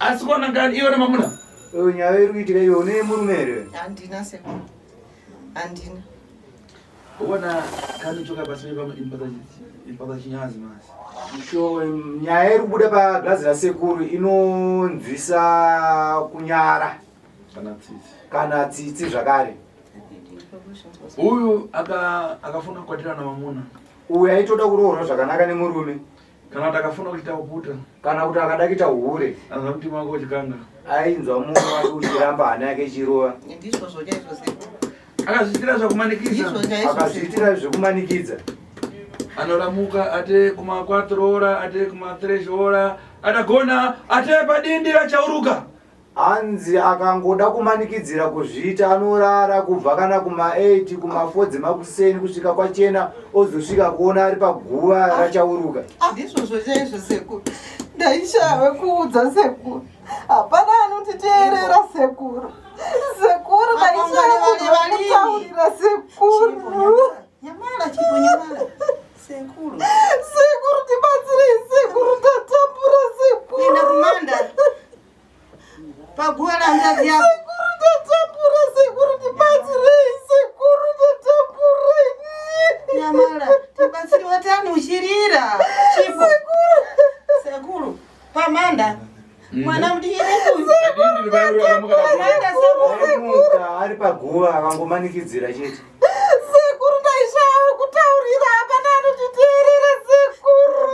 Asi kona ngani iwe namamuna? Iyo nyaya iri kuitika iyo une murume here? Handina sekuru. Handina. Uona kani choka basi ipata chinyazi masi. Sho nyaya iri kubuda paglazi rasekuru inonzwisa kunyara Kana tsitsi. kana tsitsi zvakare. Uyu aka akafuna kukwatira na mamuna. Uyu aitoda kuroorwa zvakanaka nemurume. Kana kuti akafuna kuita uputa. Kana kuti akada kuita hure. Anzwa mutima wake uchikanga. Ainzwa mwoyo wake uchiramba hana yake ichirova. Ndizvozvo chaizvo sekuru. Akazviitira zvekumanikidza. Ndizvo chaizvo. Akazviitira zvekumanikidza. Anoramuka ate kuma 4 ora ate kuma 3 ora atagona ate padindi rachauruka. Hanzi akangoda kumanikidzira kuzviita anorara kubva kana kuma 8 kuma 4 dzemakuseni kusvika kwachena ozosvika kuona ari paguva rachauruka. Ndizvozvo chaizvo sekuru. Ndaishaya wekuudza sekuru. Hapana anotiteerera sekuru. Sekuru ndaishaya munhu wekutaurira sekuru. Nyamala chipo nyamala. Sekuru. Sekuru tibatsirei sekuru ndatambura sekuru. Kuenda kumanda. Paguva ranzadzi yako. Sekuru ndatambura sekuru tibatsirei sekuru ndatambura. Nyamala tibatsiri watani uchirira. Chipo. Sekuru. Sekuru. Pamanda. Mwana mudiki uyu. Padindi rachauruka. Pamanda sekuru. Aimuka ari paguva akangomanikidzira chete. Sekuru ndaishaya wekutaurira hapana anotiteerera sekuru.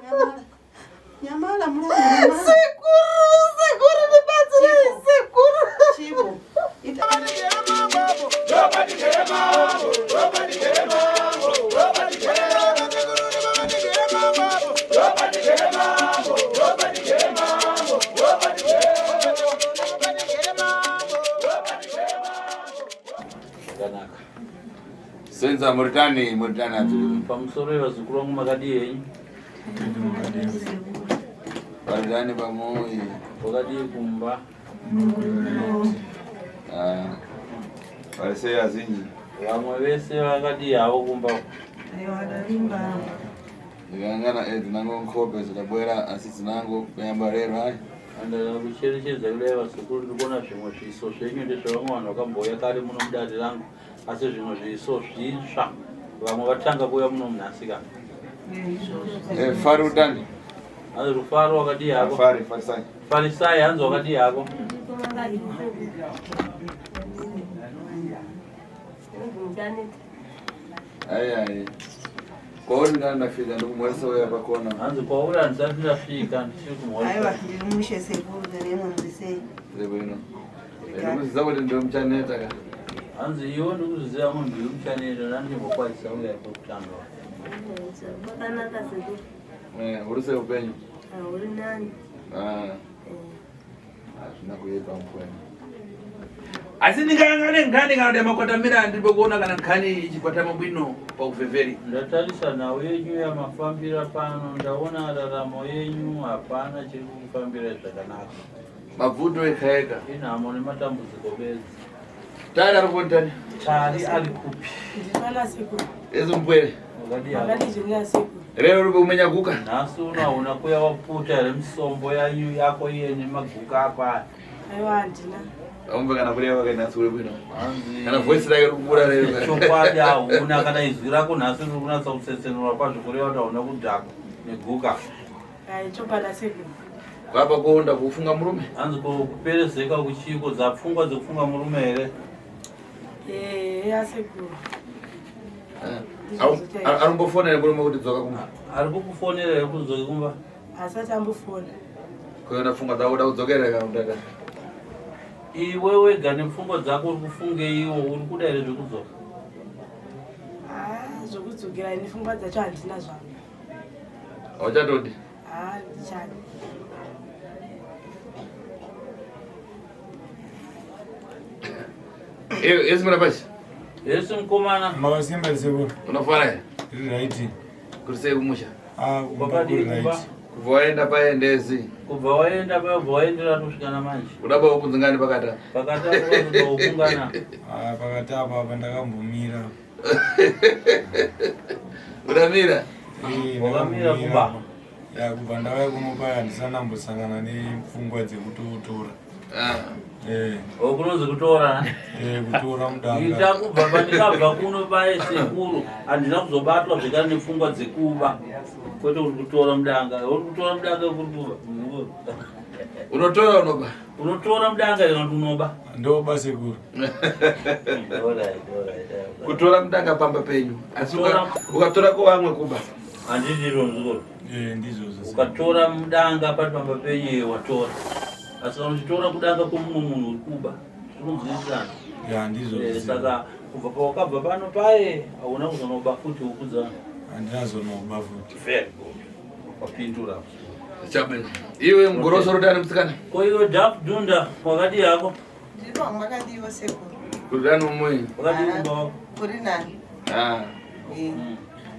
Nyamala. Nyamala mulamu nyamala. Sekuru, sekuru ndibatsirei sekuru. Chipo. Ita Zvakanaka. Senza Muritani, Muritani adziri. Pamusoro yevazukuru vangu makadii henyu? Varitani pamoyo. Wakadii kumba? Ah. Varisei vazinji. Vamwe vese vakadii havo kumba? Ndikangana eh dzinango nkhope zidabwera asi dzinango kuyamba lero ayi. Andada kucherechedza kudai vazukuru ndiri kuona zvimwe zviso zvenyu ndezvevamwe vanhu vakambouya kare muno mudare rangu asi zvimwe zviso zvitsva vamwe vatanga kuuya muno munhasi ka Eh fari utani. hanzi rufaro wakadii hako Fari farisai. farisai hanzi wakadii hako Ayi ayi. Kwauri ndani ndafika ndikumhoresa uya pakona. hanzi kwauri handisati ndasvika ndichiri kumhoresa Aiwa ndiri mushe sekuru ndaremwa muri sei. Ndiri bwino. Ndikuziva kuti ndiwe muchaneta ka. Hanzi iwe ndikuziva munhu ndiwe muchaneta ndandimbokwazisa uya pekutanga. Kwakanaka sekuru. Eh, uri sei upenyu? Uri nani? Ah. Hazvina kuipa mupwenyu. Asi ndingayangane nkhani kana kuti makotamira andiripo kuona kana nkhani ichikwatama bwino pauvhevheri. Ndatarisa nhau yenyu yamafambira pano ndaona raramo yenyu hapana chiri kukufambirai zvakanaka. Mabvuto ega ega. Inhamo nematambudziko bedzi. Tari ari kuntani. Tari ari kupi? Ndipana sekuru. Ezi mupwere. Wakadii hako? Makadii zvenyu sekuru. Rero uri kumenya guka. Nhasi uno hauna kuya waputa here misombo yanyu yako iye nemaguka ako aya. Aiwa handina. Aumve kana kureva kai nhasi uri bwino. Hanzi Kana voice rake riri kubuda rero. chokwadi hauna kana izwi rako nhasi riri kunatsa kutsetsenura kwazvo kureva kuti hauna kudhakwa neguka. Ai chokwadi sekuru. Kwapa kuonda kufunga murume. Hanzi ko kuperezeka kuchiko dzapfungwa dzekufunga murume here? Eh, ya sekuru. Arumbofonera murume kuti dzoka kumba. Ari kukufonera here kudzoka kumba? Asati ambofona. Kuona pfungwa dzako kuda kudzokera kana kutaka. Iwe wega nepfungwa dzako uri kufungei iwo uri kuda here zvekudzoka? Ah, zvekudzokera ini pfungwa dzacho handina zvangu. Hauchatodi? Ah, ndichadi. Esi muna pashi. Esi mukomana. Makasimba sekuru. Unofara here? Ndiri right. Kuri sei kumusha? Ah, Wakadii kuri kumba? right. Kubva waenda paendezi. Kubva waenda paya ubva waendera kusvika namanje. Kuda pa ukunzingani pakati apa. Pakati apo vanoda kukungana. Ah, pakati apa apa ndakambomira. Uramira. Eh, Wakamira ndakambomira kumba. apa. Ya kubva ndauya kuno paya handisana ndambosangana nepfungwa dzekutotora. Ah. Eh. O kunonzi kutora. Eh, kutora mudanga. Ita kubva pandikabva kuno paye sekuru handina kuzobatwa zvekare nepfungwa dzekuba. Kwete kuti kutora mudanga. Uri kutora mudanga kuri kuba. Unotora unoba. Unotora mudanga kana kuti unoba? Ndoba sekuru. Kutora mudanga pamba penyu. Asi ukatora ko vamwe kuba. Handiti izvo muzukuru. Eh, ndizvozvo. Ukatora mudanga pari pamba penyu iye watora. Asi kana uchitora kudanga kwemumwe munhu uri kuba. Tikunzwisisana. Ya, ndizvozvo. Eh, saka kubva pawakabva pano paye hauna kuzonoba futi huku dzangu. Handina zonoba futi. Very good. Wapindura. Chabwino. Iwe mugoroso rotani musikana. Ko iwe Duff Dunda wakadii hako? Ndiro makadiwa sekuru. Kudani umwe. Wakadii kumba wako? Kuri nani? Ah. Eh.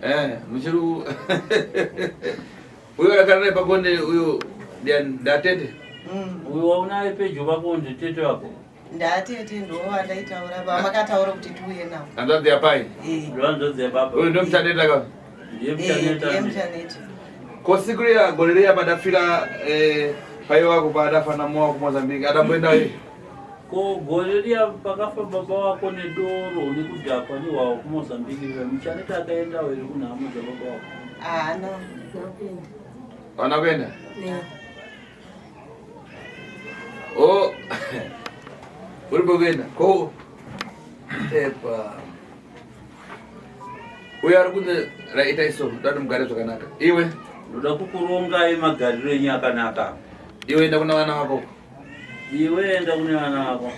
Eh, muchiri uyo akagara naye pakonde uyo ndiani ndatete. Uyo waunaye pedyo pako nditete wako. Ndatete ndo vandaitaura vamakataura kuti tiuye navo. Hanzvadzi yapai. Ndo hanzvadzi yababa. Uyo ndo muchaneta ka. Ndiye Eh, muchaneta. ndiye muchaneta. Ko siku riya gore riya padafira eh pai wako padafa namowa ku Mozambique adamboenda iye. Ko gore riya pakafa baba wako nedoro nekudhakwa nehwawa kuMozambique riya muchaneta akaendawo here kunhamo dzababa wako? Haana. Haana kuenda? Oh. Uri kuenda? Ko epa. Uyo ari kunze raita iso dati mugare zvakanaka. Iwe ndoda kukurongai magariro enyu akanaka. Iwe enda kuna vana vako. Iwe enda kune vana vako.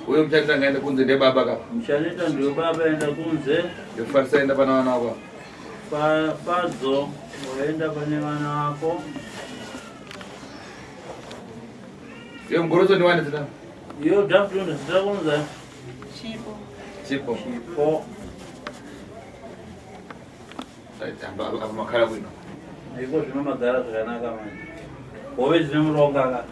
Uyo muchaneta ngaende kunze ndiye baba ka. Muchaneta ndiwe baba enda kunze. Yofarisa enda pana vana vako. Fadzo waenda pane vana vako. Iwe mugoroso ndiwani zita? Iyo Daft zita kunza. Chipo. Chipo. Chipo. Apa makhala bwino. Iko zvino magara zvakanaka manje. Hove dzine muronga ka.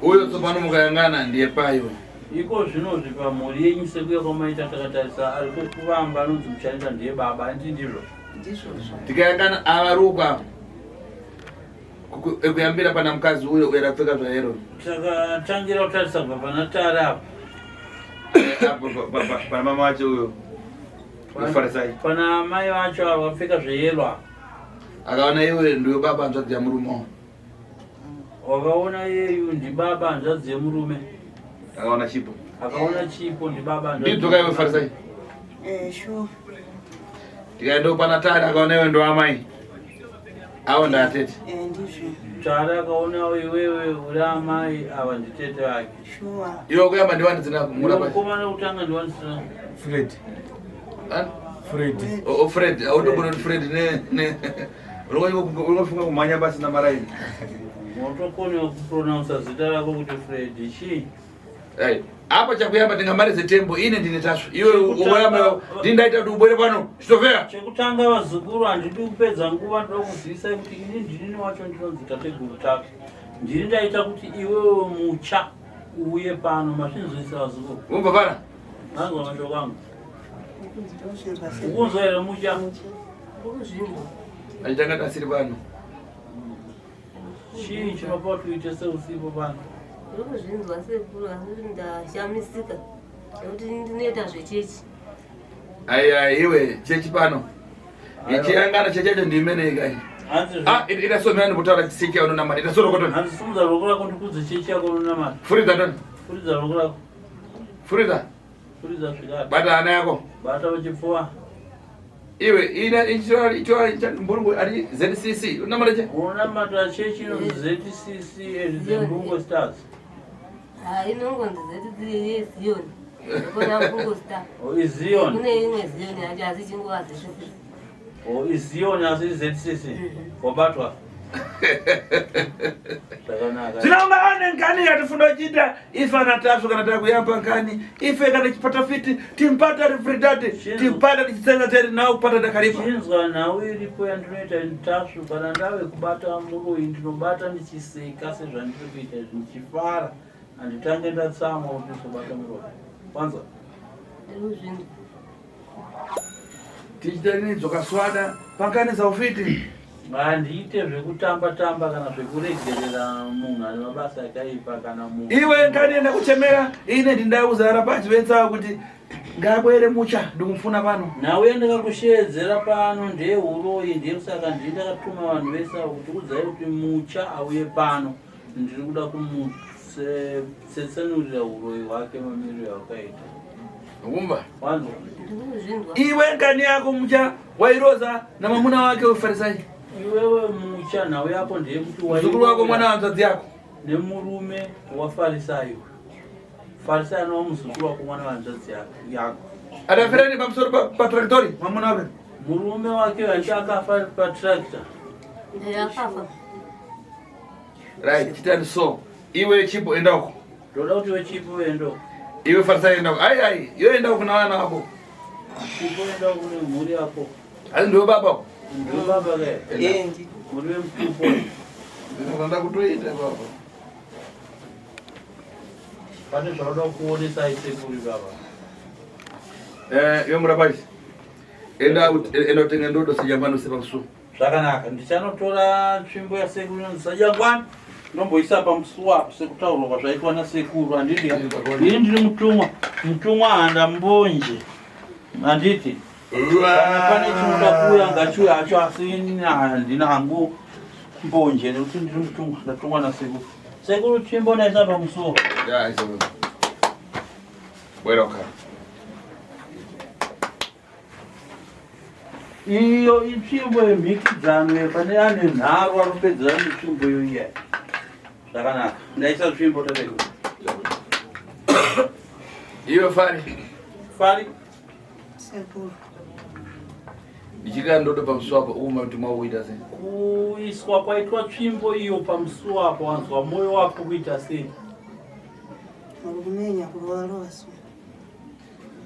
Uyo tsopano mukayangana ndiye payo. Iko zvinozvi pamhuri yenyu sekuya kwamaita takatarisa ari kuvamba anonzi muchaneta ndiye baba handiti ndizvo? Ndizvozvo. Tikayangana avaruka kuyambira pana mukadzi uyo uyo akapfeka zvayero. Takatangira kutarisa kubva pana Tari apa. Apo pana mama wacho uyo. Farisai. Pana mai vacho ava vakapfeka zveyero apa. Akaona iwe ndiwe baba hanzvadzi yamurume. Wakaona iyeyu ndibaba hanzvadzi yemurume. Akaona chipo. Akaona chipo ndibaba hanzvadzi. Ndidzoka iwe Farisai. Eh, sure. Tikaenda pana Tari akaona iwe ndo amai. Avo ndatete. Eh, ndizvo. Tari akaonawo iwewe uri amai ava nditete vake. Sure. Iwe kuyamba ndiwani dzina kumura pa. Mukomana wekutanga ndiwani zina? Fred. Fred. Oh, Fred, autogona kuti Fred ne ne unofunga kumhanya pasina maraini. Unotokona kupronounsa zita rako kuti Fred chii? Right. Apa chakuyamba tingamalize tembo ine ndine tasvu. Iwe ukuyamba ndindaita kuti ubwere pano. Chitofera. Chekutanga vazukuru handidi kupedza nguva ndoda kuzivisai kuti ini ndinini wacho ndinonzi tateguru Tasvu. Ndini ndaita kuti iwewe mucha uuye pano mazvinzwisa vazukuru. Ubva para. Manzwa mashoko angu. Ukunzwa here mucha? Achitanga tasiri pano. Chii chinopa kuti uite seusipo pano? Ndokuzvinzwa sekuru asi ndashamisika nekuti ndinoita zvechechi. Aya iwe chechi pano. Ichirangana chechacho ndimene ikai. Ah, ita so mani kutaura chechi yaunonamata. Ita soro kotoni. Hanzi simudza ruoko rako ndikudze chechi yako unonamata. Furidza toni. Furidza ruoko rako. Furidza. Furidza zvikati. Bata hana yako. Bata pachipfuva. Iwe ina ichora ichora mbungu ari ZCC unamata che? Unonamata chechi inonzi ZCC and the Mbungo Stars. Ha inongonzi ZCC Zion. Kuna Mbungo Star. Oh, iZion. Kune imwe Zion yacho asi chingova ZCC. Oh, iZion asi ZCC. Wabatwa. Zvakanaka. Zvinonga ane nkani yatifunda kuchita ife ana Tasvu kana takuyamba nkani ife kana chipata fiti timpata rifridati timpata tichitsenga teri nawo kupata dakaripa. Chinzwa nhau iripo yandinoita Tasvu kana ndave kubata muroyi ndinobata ndichiseka sezvandiri kuita izvi ndichifara handitange ndatsamwa kuti ndizobata muroyi. Kwanza Ndikuzvinzwa. Tichita nini dzokaswada pankani zaufiti. Handiite zvekutamba tamba kana zvekuregerera munhu ane mabasa akaipa kana munhu. Iwe ngani kuchemera ine ndindauza rapachi vensawa kuti ngabwere mucha ndikumfuna pano. Nhau yandakakusheedzera pano ndeyeuroyi ndiye saka ndini ndakatuma vanhu vese avo kuti udzai kuti mucha auye pano ndiri kuda kumutsetsenurira uroyi hwake mamiriro awakaita. Ukumva? Wanzwa? Ndikuzvinzwa. Iwe ngani yako mucha wairoza na mwamuna wake ufarisai. Iwewe mucha nhau yako ndeyekuti Mzukuru wako mwana wanzadzi yako. nemurume waFarisayo. Farisai anova muzukuru wako mwana wanzvadzi yako. Adafirani pamusoro pa traktori mwamuna wake. Murume wake achi akafa patrakta. Ndeyakafa. Right, chitani so. Iwe chipo enda uko. Ndoda kuti wechipo endo. Iwe farisai enda uko. Ai ai, iwe enda uko na vana vako. Chipo enda uko nemhuri yako. Asi ndiwe baba uko. Ndiwe baba ke. Endi. Muri vemutupo. Ndinoda kutoita baba. Pane zvaunoda kuonesa isekuru baba. Eh, iwe murapachi. Enda enda utenge ndodo sejangwani usepa kusuwa. Zvakanaka, ndichanotora tsvimbo yasekuru inonzi sajangwani ndomboisa pamusuwo apo sekutaurwa kwazvaitwa nasekuru handiti ini ndiri mutumwa mutumwa handa mbonje handiti kana pane chinoda kuuya ngachiuya hacho asi ini handina hangu mbonje nekuti ndiri mutumwa ndatumwa nasekuru sekuru tsvimbo ndaisa pamusuwo Ya, isa. Bwera ukara. Iyo itsvimbo yemhikidzano pane ane nharo anopedzera netsvimbo iyo iya. Zvakanaka. Ndaisa tsvimbo tasekuru. Iwe fari. Fari. Sekuru. Ndichikira ndodo pamusuwa apo uma kuti mwakuita sei. Kuiswa kwaitwa tsvimbo iyo pamusuwo apo wanzwa moyo wako kuita sei? Kumenya kurova rova so.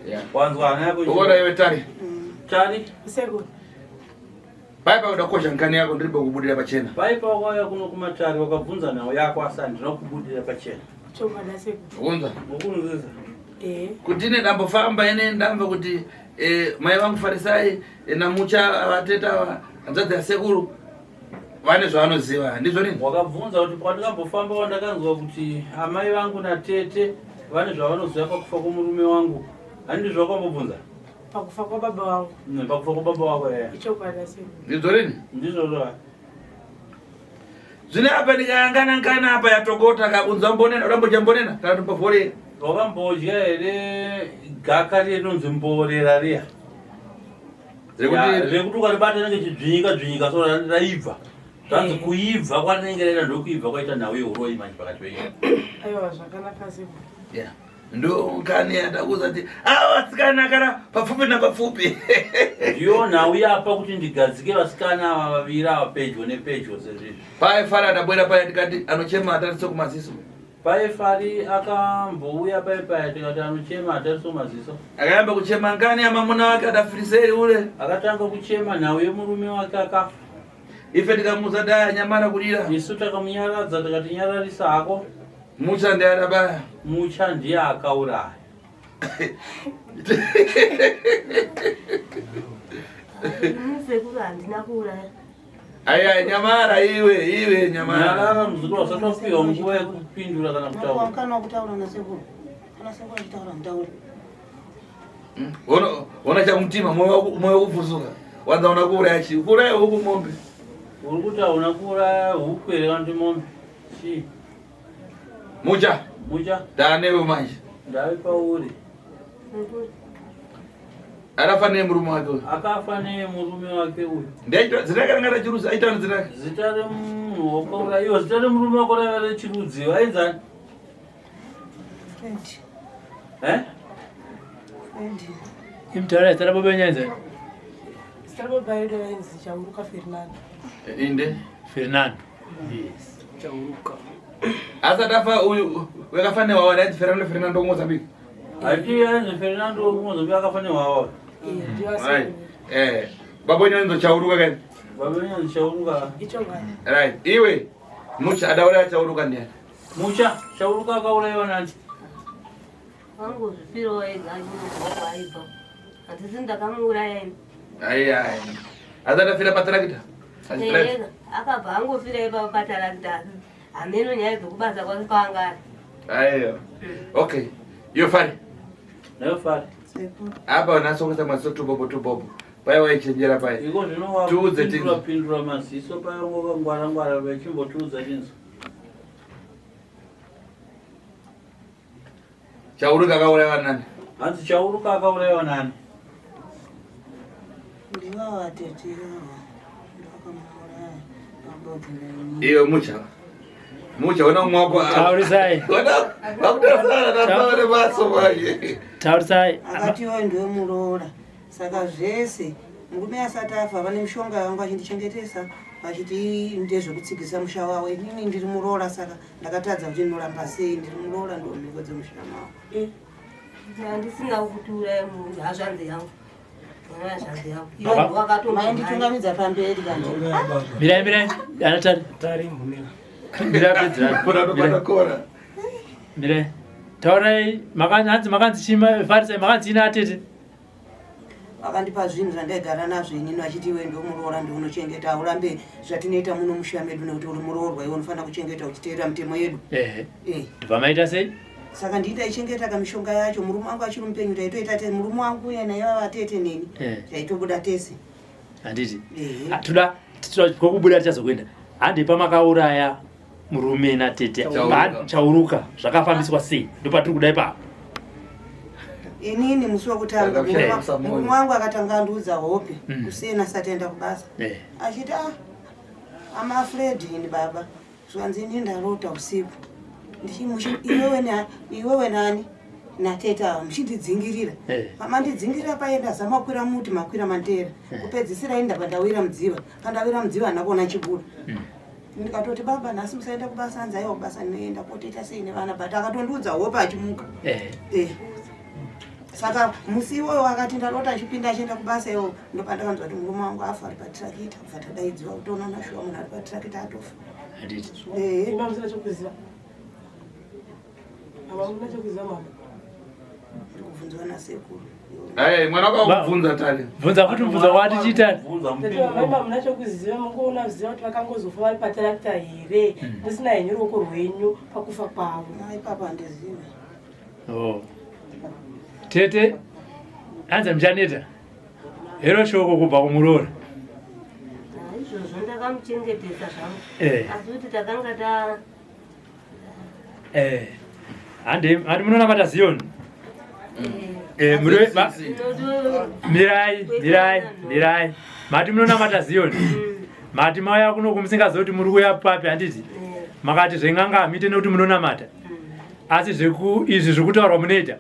Yeah. Wanzwa hana yako Ukoona iwe tari. Tari. Sekuru. Pai pa kosha nkani yako ndiripo kubudira pachena. Pai pawakauya kuno kumatare wakabvunza nhau yako asi handina kubudira pachena. Chokwadi sekuru. Unza. Ngokunzisa. Eh. Kuti ine ndambofamba ine ndamva kuti eh, mai vangu farisai eh, namucha vateta hanzvadzi yasekuru vane zvavanoziva ndizvo nini? Wakabvunza kuti kwandakambofamba wandakanzwa kuti amai vangu natete vane zvavanoziva pakufa kwomurume wangu. Handizvo wakambobvunza? Pakufa kwababa vangu. Pakufa kwababa wako eya. Ichokwadi sekuru. Ndizvo nini? Ndizvozvo. Zvino apa ndikayangana nkana apa yatokota kakunzwa mbonena udambodya mbonena kana tombovhorera. Wakambodya here gaka riye rinonzi mborera riya? Rekuti Rekuti ukaribata rinenge chidzvinyika dzvinyika so raibva. Zvanzi kuibva kwarinenge raita ndokuibva kwaita nhau yeuroyi manje pakati penyu. Aiwa zvakanaka sekuru. Yeah. Ndo nkani yatakuza kuti ava vasikana kana papfupi napapfupi. Ndiyo nhau yapa kuti ndigadzike vasikana ava vaviri ava pedyo nepedyo sezvizvi. Pai fara adabwera paya tikati anochema atarise kumaziso. Pai Fari akambouya pai paya tikati anochema atarise maziso. Akayamba kuchema nkani yamamuna wake adafiriseri ule. Akatanga kuchema nhau yemurume wake akafa. Ife tikamuza daya nyamara kulira. Isu takamunyaradza tikati nyararisa hako. Mucha ndiye adabaya. Mucha ndiye akauraya. Ini sekuru handina kuuraya. Aya nyamara iwe iwe nyamara. Nyarara muzukuru usati wapiwa nguva yekupindura kana kutaura. Kana kutaura nasekuru. Kana sekuru achitaura mutaure. Ona chamutima moyo wakubvuzuka. Wanza una kuuraya chi. Kuuraya huku mombe. Uri kuti hauna kuuraya huku here kana kuti mombe? Chii? Mucha. Mucha. Ndaanewe manje. Ndave pauri. Sekuru. Akafa nemurume wake uyu. Akafa nemurume wake uyu. Ndaita zita rake ranga rachirudzi aita zita rake. Zita remunhu wakauraya iwo zita remurume wako raiva rechirudzi vainzani? Fred. Eh? Fred. Imtaura zita rababa nyanza. Zita rababa edu rainzi Chauruka Fernando. Inde. Fernando. Yes. Chauruka. Asati afa uyu wakafa newawa ndainzi Fernando Fernando Mozambique. Haiti ainzi Fernando wekuMozambique akafa newawa. Eh, ndiyo Right. sekuru. Eh. Baba wenyu ainzi Chauruka kani. Baba wenyu ainzi Chauruka. Ichokwadi. Right. Iwe Mucha adauraya Chauruka ndiani? Mucha Chauruka akaurayiwa nani? Wangozvifirawo ega achinobva kwaaibva. Handisi ndakamuuraya ini. Ai ai. Asati afira patrakita. Ehe, akabva angofira ipapo patarakita asi hameno nyaya dzekubasa kwake kwaanga ari. Aiwa. Okay. Iyo fari. Nayo fari. Apa unatso kuita maziso tubobo tubobo. Pai waichenjera pai. Iko zvino Tiudze wapindura tinzwe. pindura maziso payo ngwara ngwara vachimbotiudza tinzwe. Chauruka akauraiwa nani? Hanzi Chauruka akauraiwa nani? Ndiva vatete ava ndovakamuuraya pabodzi naini. Iyo mucha. Mucha ona umwe wako. Taurisai. Ona vakutasana nasawa nemaso manje. Taurisai. Akati iwe ndiwe muroora saka zvese murume asati afa vane mishonga yangu achindichengetesa vachiti ndezvekutsigisa musha wavo inini ndiri muroora saka ndakatadza kuti ndinoramba sei ndiri muroora ndo mhiko dzemusha mavo. Handisina kukuuraya munhu hazvanzi yangu. Mwana hazvanzi yangu. Iwe Baba. ndiwe wakatombo- Mainditungamidza pamberi kanje. Mirai mirai. Ana tari. Tari mhumira. Mirai pedzerani. Mirai. Kora. Mirai. Taurai makanzi makanzi chima farisai makanzi ina atete. Vakandipa zvinhu zvandaigara nazvo inini vachiti iwe ndiwe muroora ndiwe unochengeta haurambe zvatinoita muno musha medu nekuti uri muroorwa iwe unofanira kuchengeta uchiteerera mitemo yedu. Ehe. Eh. Ndibva maita sei? Saka ndii taichengeta kamishonga yacho murume wangu achiri mupenyu taitoita te murume wangu uye naiva vatete neni Eh. taitobuda tese. Handiti. Ehe. Ah, Toda toda kwokubuda tichazokuenda. Handi pamakauraya murume natete. Chauruka. Ah, Chauruka zvakafambiswa sei? Ndopatiri kuda ipapo. Inini musi wekutanga Ndakakusa moyo. murume wangu akatanga andiudza hope Mm. kuseni asati aenda kubasa. Eh. Achiti ah I'm afraid ini baba zvanzi ini ndarota usiku ndichimuchi iwewe na iwewe nani natete ava muchindidzingirira Eh. pamandidzingirira paenda zamakwira muti makwira mandera kupedzisira ini ndabva ndawira mudziva pandawira mudziva handina kuona chibuda ndikatoti baba nhasi musaenda kubasa hanzi aiwa kubasa ndinoenda kotoita sei nevana but akatondiudza hope achimuka Eh. Eh. Saka musi iwoyo akati ndarota achipinda achienda kubasa iwo ndopandakanzwa kuti murume wangu afa ari patirakita kubva tadaidziwa kuti unoona shuwa munhu ari patirakita atofa. Handiti. Ehe. Imi hamusina chokuziva. Hamuna chokuziva mama. Ndiri kubvunzwa nasekuru. Ai mwana wako akubvunza tari. Bvunza futi mubvunzo wati chiita. Bvunza Tete mupinduro. mama hamuna chokuziva mungoona ziva kuti vakangozofa vari patarakita here musina henyu ruoko rwenyu pakufa kwavo. Ah, ipapo handizivi. Oh. Tete. Hanzi muchaneta. Hero shoko kubva kumuroora. Ah, Izvozvo ndakamuchengetesa zvangu. Eh. Asi kuti takanga ta Eh. Handi handi munonamata Zion. Eh, muri va- tinoto- mirai mirai mirai. Mati munonamata Zion. Mati mauya kuno kumusingazivi kuti muri kuya papi handiti. Eh, Makati zven'anga hamuite nekuti munonamata. Asi zveku izvi zvekutaurwa munoita.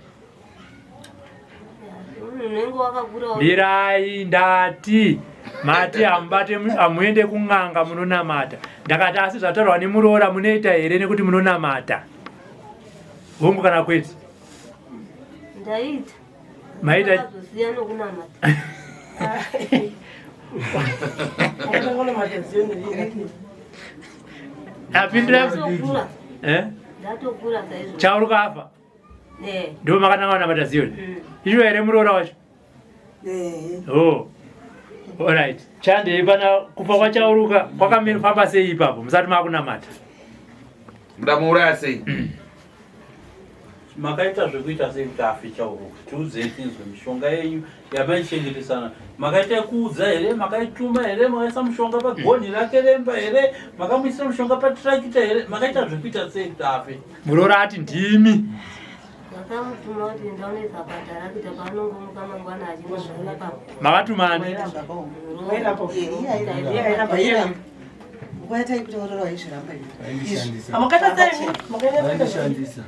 munhu unenge wakakura Mirai ndati mati hamubate hamuende kun'anga munonamata. Ndakati asi zvataurwa nemuroora munoita here nekuti munonamata. Hongu kana kwete. Ndaita. Maita Ndakazosiya nokunamata. Wakatanga kunamata Zion rini? apindura Ndatokura. eh? Ndatokura saizvozvo. Chauruka afa. Eh. Ndipo makatanga kunamata Zion. Mm. Izvo here muroora wacho? Ehe. Oh. Alright. Chandei pana kufa kwaChauruka kwakamira sei ipapo musati makunamata. Mudamuuraya sei? Makaita zvekuita sei kuti afe Chauruka? Tiudzei tinzwe mishonga yenyu yamaichengetesana. Makaita yekuudza here? Makaituma here? Makaisa mushonga pagonhi rake remba here? Makamuisira mushonga patirakita here? Makaita zvekuita sei kuti afe? Muroora ati ndimi. Ndakamutuma kuti ndaunoisa patarakita paanongomuka mangwana achinozviona ipapo. Makatumani. Wairamba. Iye airamba. Nguva yataikutaurira waizviramba iwe. Vaindishandisa. Makaita sei? Makaita Vaindishandisa.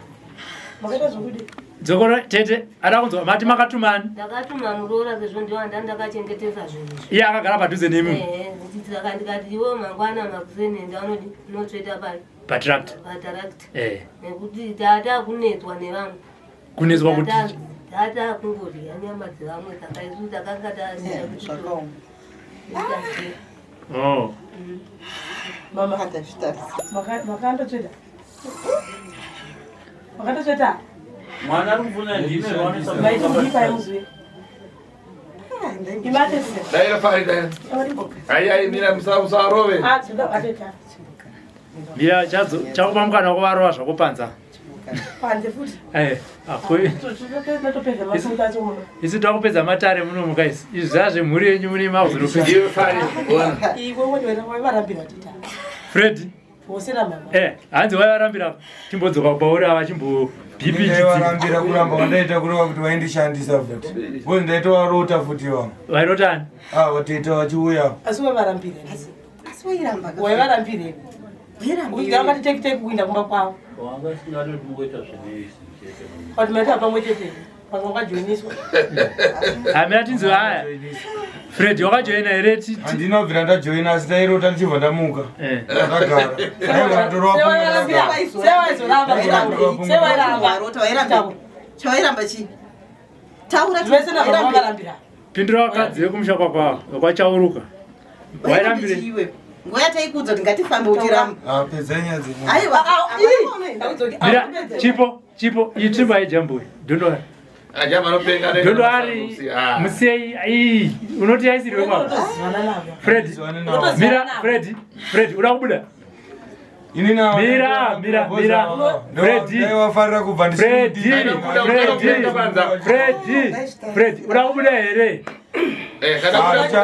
Makaita zvokudi. Dzokora tete ada kunzwa mati makatumani. Ndakatuma muroora sezvo ndiwo andani ndakachengetesa zvinhu izvi. Iye akagara padhuze nemi Ehe, ndichiti saka ndikati iwe mangwana makuseni enda unodi unotsveta pari patractor. patarakita Eh. nekuti tata kunetswa nevamwe. Kunetswa kuti Tata kungodya nyama dzevamwe saka isu takanga tasina kuti Zvakaoma. toita sei. Oh. Mama makandotsveta. Makandotsveta. Mwana ari kubvunza ndimi vanoisa Maiti mushonga kudii patirakita. paimuzwe? Ah, Daira fari daira. Ai ai mira musarove. Mira chakupa mukana wekuvarova zvako panza. Panze futi. Eh, akui. Totopedza masuta acho muno. Isu takupedza matare muno muka isi. Izvi zvazvemhuri yenyu mune makuzonopedza. Iwe fari. Ona. Iwe waivarambira tita. Fred. Vose namama. Eh, hanzi waivarambira chimbodzoka kwauri ava chimbo BP Ndaivarambira kuramba wandaita kureva kuti vaindishandisa futi. Because ndaitovarota futi vamwe. Vairotani? Ah, vateta vachiuya. Asi waivarambira. Asi wairamba. Waivarambira. Wairambira. Vakati teki teki kuinda kumba kwavo. Wanga asingatoti mungoita zvinhu chete. Kuti maita pamwe chete. Pamwe wakajoiniswa. Hamira tinzwe haya. Fred wakajoina here? Handina kubvira ndajoina asi ndairota ndichibva ndamuka. Ndakagara. Ndaivatorwa Sewairamba. Chawairamba chii? Taura Zvese nababa vakarambira. Pindura vakadzi vekumusha kwakwavo vekwaChauruka. Wairambire. Iwe. Nguva yataikuudza kuti ngatifambe uchiramba. Ah, pedzai nyaya dzenyu. Aiwa. Mira, chipo, chipo, iyi tsvimbo haijambui. Don't worry. Ajama anopenga Don't worry. Musei, iyi unoti yaisirwe kwako. Fred, mira, Fred, Fred, uda kubuda? Mira, mira, mira. Fred, Ndaivafarira kubva Fred, Fred, Fred, Fred, uda kubuda here?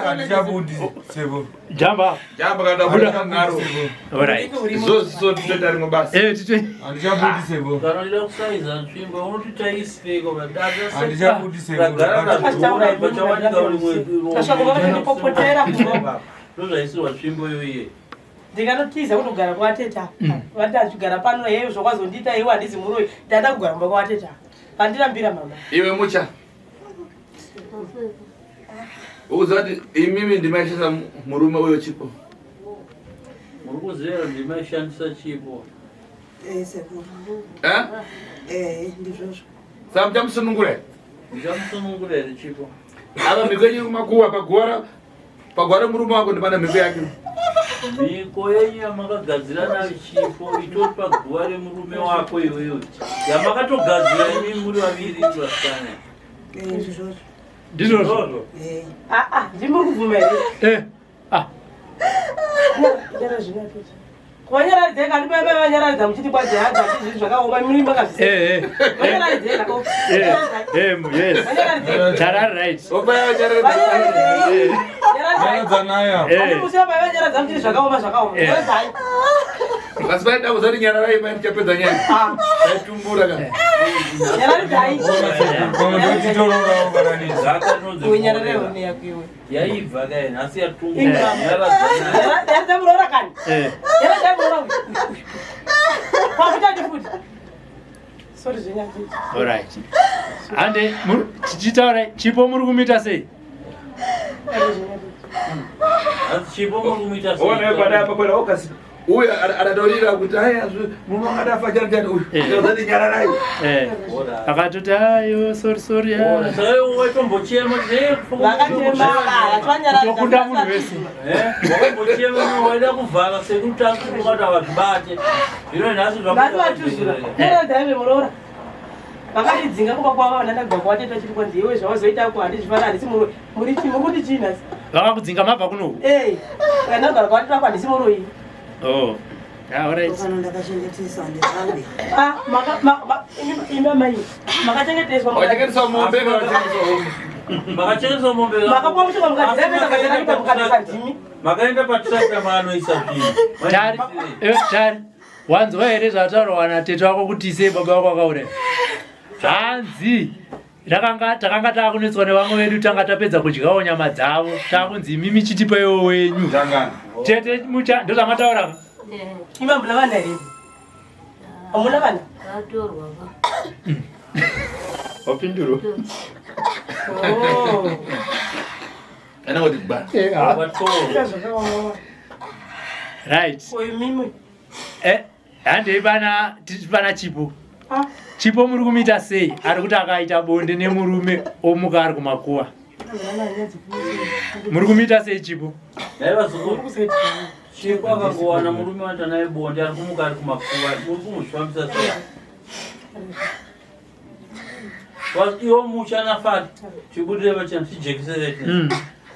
Handichabudi sebo. Jamba. Jamba kana kubuda naro. Alright. Izvozvo titoita rimwe basa. Eh, titoita. Handichabudi sebo. Kana uchida kusaiza nzvimbo unoti taisireko Handichabudi sebo. Ragara razviona pachawanika rimwe Tasvaka vakatondipopotera kuno. ndozvaisirwa tsvimbo iyoiye. Ndikanotiza kundogara kwateta. Vati achigara pano heyo zvakwazondiita iwe handizi muroyi. Ndada kugara kumba kwateta. Pandirambira mama. Iwe mucha. Ukuziva kuti imimi ndimaishandisa murume uyo chipo. Muri kuziva ndimaishandisa chipo. Eh, sekuru. Eh? Eh, ndizvozvo. Saka muchamusunungura here? Muchamusunungura here chipo? Apa mhiko yenyu kumakuwa paguva paguva remurume wako ndipana mhiko yake. Mhiko yenyu yamakagadzira nayo chipo itori paguva remurume wako iwewe. Yamakatogadzira imi muri vaviri vasikana. Eh, ndizvozvo. Ndizvozvo. Eh. Ah ah, ndimuri kubvuma here? Eh. Ah. Nyara zvino tete. Vanyararidzei kani baba vanyararidza muchiti kwajehaza zvinhu zvakaoma muri makazvisiya. Eh, eh. Vanyararidzei nako. Eh, eh, yes. Tarari right. Vanyararidzei. Nyaradza nayo. Handi musiya baba vanyaradza muchiti zvakaoma zvakaoma. Eh. Nyaradzai. Asi vaida kuzati nyararai mai tichapedza nyaya. Taitumbura ka. Nyararidzai. Pamwe ndochitororawo varanisi. Unyarare hone yako iwe. Yaibva kai nhasi yatumbuka. Inga. Nyaradza muroora kani. Eh. Nyaradza muroora uyu. Kwakutati futi. Sorry zvenyatete. Alright. Hande, tichitaura chipo muri kumuita sei? Asi chipo muri kumuita sei? Ona pada apa kwera okasi. Uyu adatorira kuti haya murume wakadafa chani chani uyu. Ndozati nyararai. Eh. Akatoti ayo sorry sorry. ah." Saka waitombochema Tokunda munhu wese. wakambochema waida kuvhara sekuti ukati havazvibate. Zvino nhasi Nhasi vatuzura. Nyaradzai vemuroora. Vakatidzinga kumba kwavo vana ndagwa kwateta chiri kwanzi iwe zvawazoita ko handizvifana handisi muroyi. Muri chii muri kuti chii nhasi? Vakakudzinga mabva kunoku. Eh. Kana ndagara kwateta ko handisi muroyi. Oh. Ah, alright. Pano ndakachengetesa handirambe. Ah, maka ma ma imi imi amai. Makachengeteswa Wakachengeteswa mombe kana wakachengeteswa hombe? Makachengeteswa mombe. Makapuwa mushonga mukadziremesa mukadziremesa mukadisa ndimi. Makaenda patractor maanoisa zvinhu. Tari, eh, Tari. Wanzwa here zvataurwa natete wako kuti sei baba wako akauraya? Hanzi rakanga takanga taakunetswa nevamwe vedu tanga tapedza kudyawo nyama dzavo taakunzi imimi chitipaiwo wenyu. Tete mucha ndozvamataura. Imi hamuna vana here? Hamuna vana? Vatorwa va. Wapindurwa. Oh. Ana kuti gba. Eh, ah. Ita zvakaoma. Right. Ko imimi. Eh, handei pana pana chipo. Ah. Chipo muri kumuita sei? Ari kuti akaita bonde nemurume omuka ari kumakuwa. Muri kumuita sei chipo? Dai vazukuru. Chipo akangowana murume waita naye bonde ari kumuka ari kumakuva. Muri kumuzvifambisa sei? Iwo musha nafari chibudire pachena tijekeserete.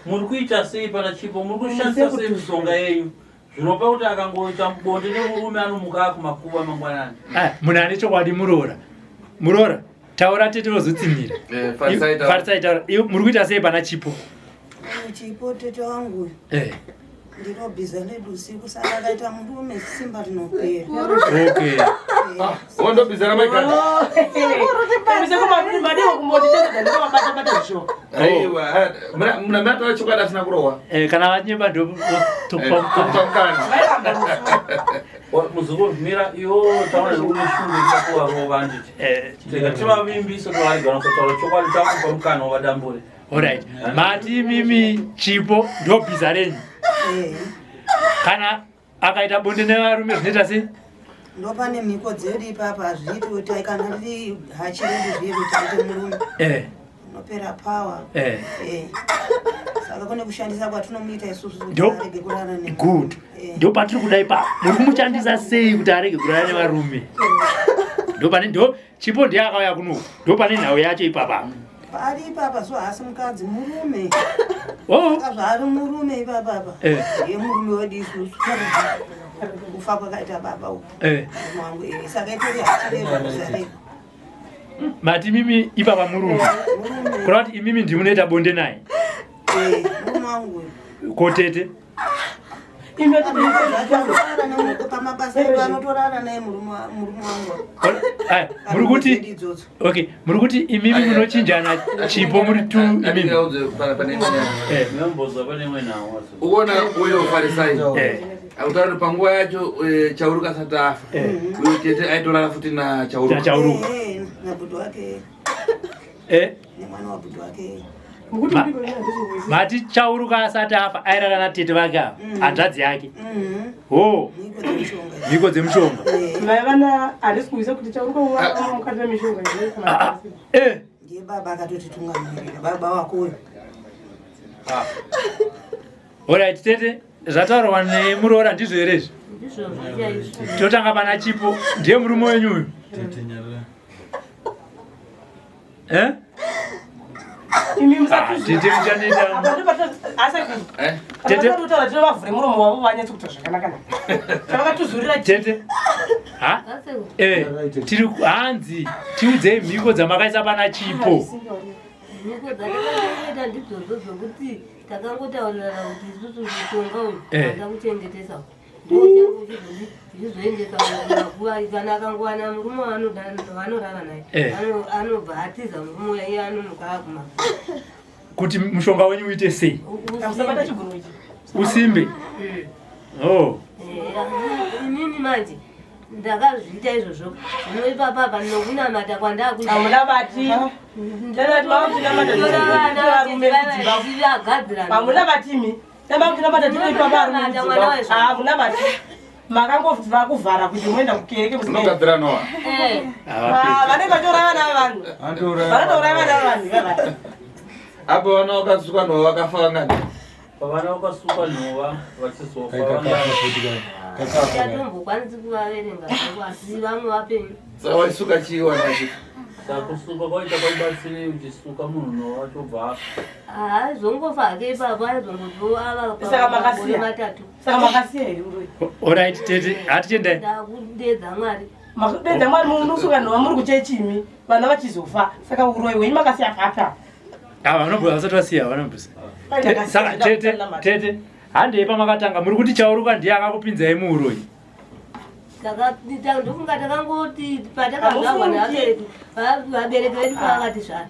Muri kuita sei pana Chipo? Muri kushandisa sei mishonga yenyu? Zvinopa kuti akangoita bonde nemurume anomuka akumakuva mangwanani. Ah, munhu ane chokwadi muroora. Muroora, taura tete vozotsinhira. Farisai taura. Farisai taura. Iwe muri kuita sei pana Chipo? Chipo tete wangu ndinobhiza nedusiku saka akaita murume simba rinopera. Okay. Wondobhiza ramaigara. Aiwa, muna mataura chokwadi asina kurohwa. Kana vanyeba ndo topa mukana. Muzukuru mira iwo taura zvekushungu itakuvarova handiti. Tega tivavimbise tovarega kusataura chokwadi takupa mukana wavadambure. Alright. Mati imimi Chipo ndo bhiza renyu. Kana akaita bonde nevarume zvinoita sei? Ndopane mhiko dzedu ipapa, hazviiti kuti kana riri hachi redu zviye kuti aite murume unopera power. Saka kune kushandisa kwatinomuita isusu kuti arege kurara nemurume. Good. Ndo patiri kuda ipapo. Muri kumushandisa sei kuti arege kurara nevarume? Ndo pane ndo Chipo ndiye akauya kuno. Ndo pane nhau yacho ipapa. Paari ipapa so haasi mukadzi, murume. Oh. Saka zvaari murume ipapapa ndiye murume wedu isusu, kufa kwakaita baba uku. Murume wangu, saka itori hachi redu bhiza redu. Mati imimi ipapa murume. Kureva kuti imimi ndimunoita bonde naye. Murume wangu uyu. Ko tete? Pamabasa edu anotorara naye murume wangu. Aya, muri kuti okay, muri kuti imimi munochinjana Chipo muri tu imimi. Memboza pane imwe nhau. Uona uyo Farisai akutaura kuti panguva yacho Chauruka asati afa, uyo tete aitorara futi naChauruka. NaChauruka. Nabhudhi wake nemwana wabhudhi wake. Mati Chauruka asati afa airara natete vake ava, hanzvadzi yake. Ho. Mhiko dzemushonga. Vaivana handisi kuisa kuti Chauruka mukati memishonga. Ndiye baba akatotitungamirira, baba wako uyu. Alright tete, zvataurwa nemuroora ndizvo here izvi? Ndizvozvo chaizvo. Totanga pana Chipo, ndiye murume wenyu uyu. Eh? Imi Tete muchaneta. Tete tinovavhure muromo wavo vanyatso kuita zvakanaka naka. Tavakatuzurira. Tete. Ha? Tiri hanzi tiudzei mhiko dzamakaisa pana Chipo. Mhiko dzatakangoita ndidzodzo dzokuti takangotaurirana kuti isusu mushonga uyu anda kuchengetesa ndochazodizoendesa kumakuva, kana akangowana murume waanorara naye anobva atiza murume uya, iye anomuka akumakuva. Kuti mushonga wenyu uite sei? Musabata chiguru ichi. Usimbe. Oh. Inini manje ndakazviita izvozvo, zvino ipapapa nokunamata kwandakuita. Hamuna vati. Ndati makutinamata varume kudzimba. Hamuna vatimi. Tamba kutinamata tinoipa varume kudzimba. Hamuna vati. Makangobva kuvhara kuti muenda kukereke. Unogadzira Noa. Vanenge vachiuraya vana vevanhu. Vanotouraya vana vevanhu ivava. Apo vana vakasuka nhova vakafa vangani? Pavana vakasuka nhova vachizofa. Chatombokwanisi kuvaverenga zvangu, asi vamwe vapenyu. Saka waisuka chii wanacho? Saka kusuka kwaita kwaibatsirei uchisuka munhu nhova achobva afa? Haazongofa hake ipapo, aizongotiwo ava Saka pamakore makasiya. 3. Saka makasiya here uroyi? Alright tete, hatitendai. Ndakudedza Mwari. Makudedza Mwari munosuka nhova muri kuchechimi vana vachizofa, saka uroyi hwenyu makasiya papa. Ah, vanobhuya vasati vasiya vanobhuya. Saka tete, tete, handei pamakatanga muri kuti Chauruka ndiye akakupinzai muuroyi. Ndofunga takangoti patakazvarwa nevabereki, vabereki vedu pavakati zvara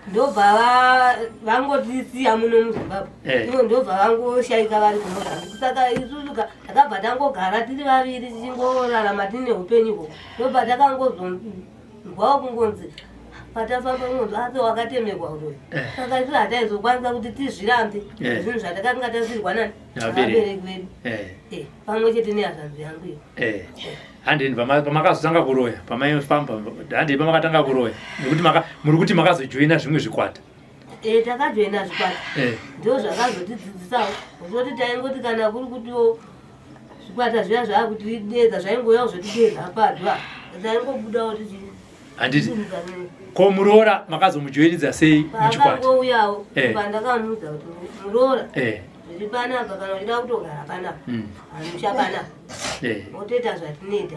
ndobva vangotisiya muno muZimbabwe. Ivo ndobva vangoshaika vari kuMozambique, saka isusu takabva tangogara tiri vaviri tichingorarama tine upenyu ihwohwo. Ndobva takangozonzwawo kungonzi patafamba kungonzi asi wakatemerwa uroyi. Saka isusu hataizokwanisa kuti tizvirambe zvinhu zvatakanga tasirwa nani Navabereki. vabereki vedu. Pamwe chete nehazvanzi yangu iyo. Handeni pamakazotanga kuroya, pamaifamba, handei pamakatanga kuroya, nekuti muri kuti makazojoina zvimwe zvikwata. Takajoina zvikwata. Ndo zvakazotidzidzisawo zvoti taingoti kana kuri kutiwo zvikwata zviya zvaakutidedza, zvaingouyawo zvotidedza padwa, taingobudawo tichi. Handiti ko muroora makazomujoinidza sei muchikwata? Paakangouyawo Eh. pandakamuudza kuti muroora Eh. zviri panapa kana uchida kutogara panapa pamusha panapa Eh. wotoita zvatinoita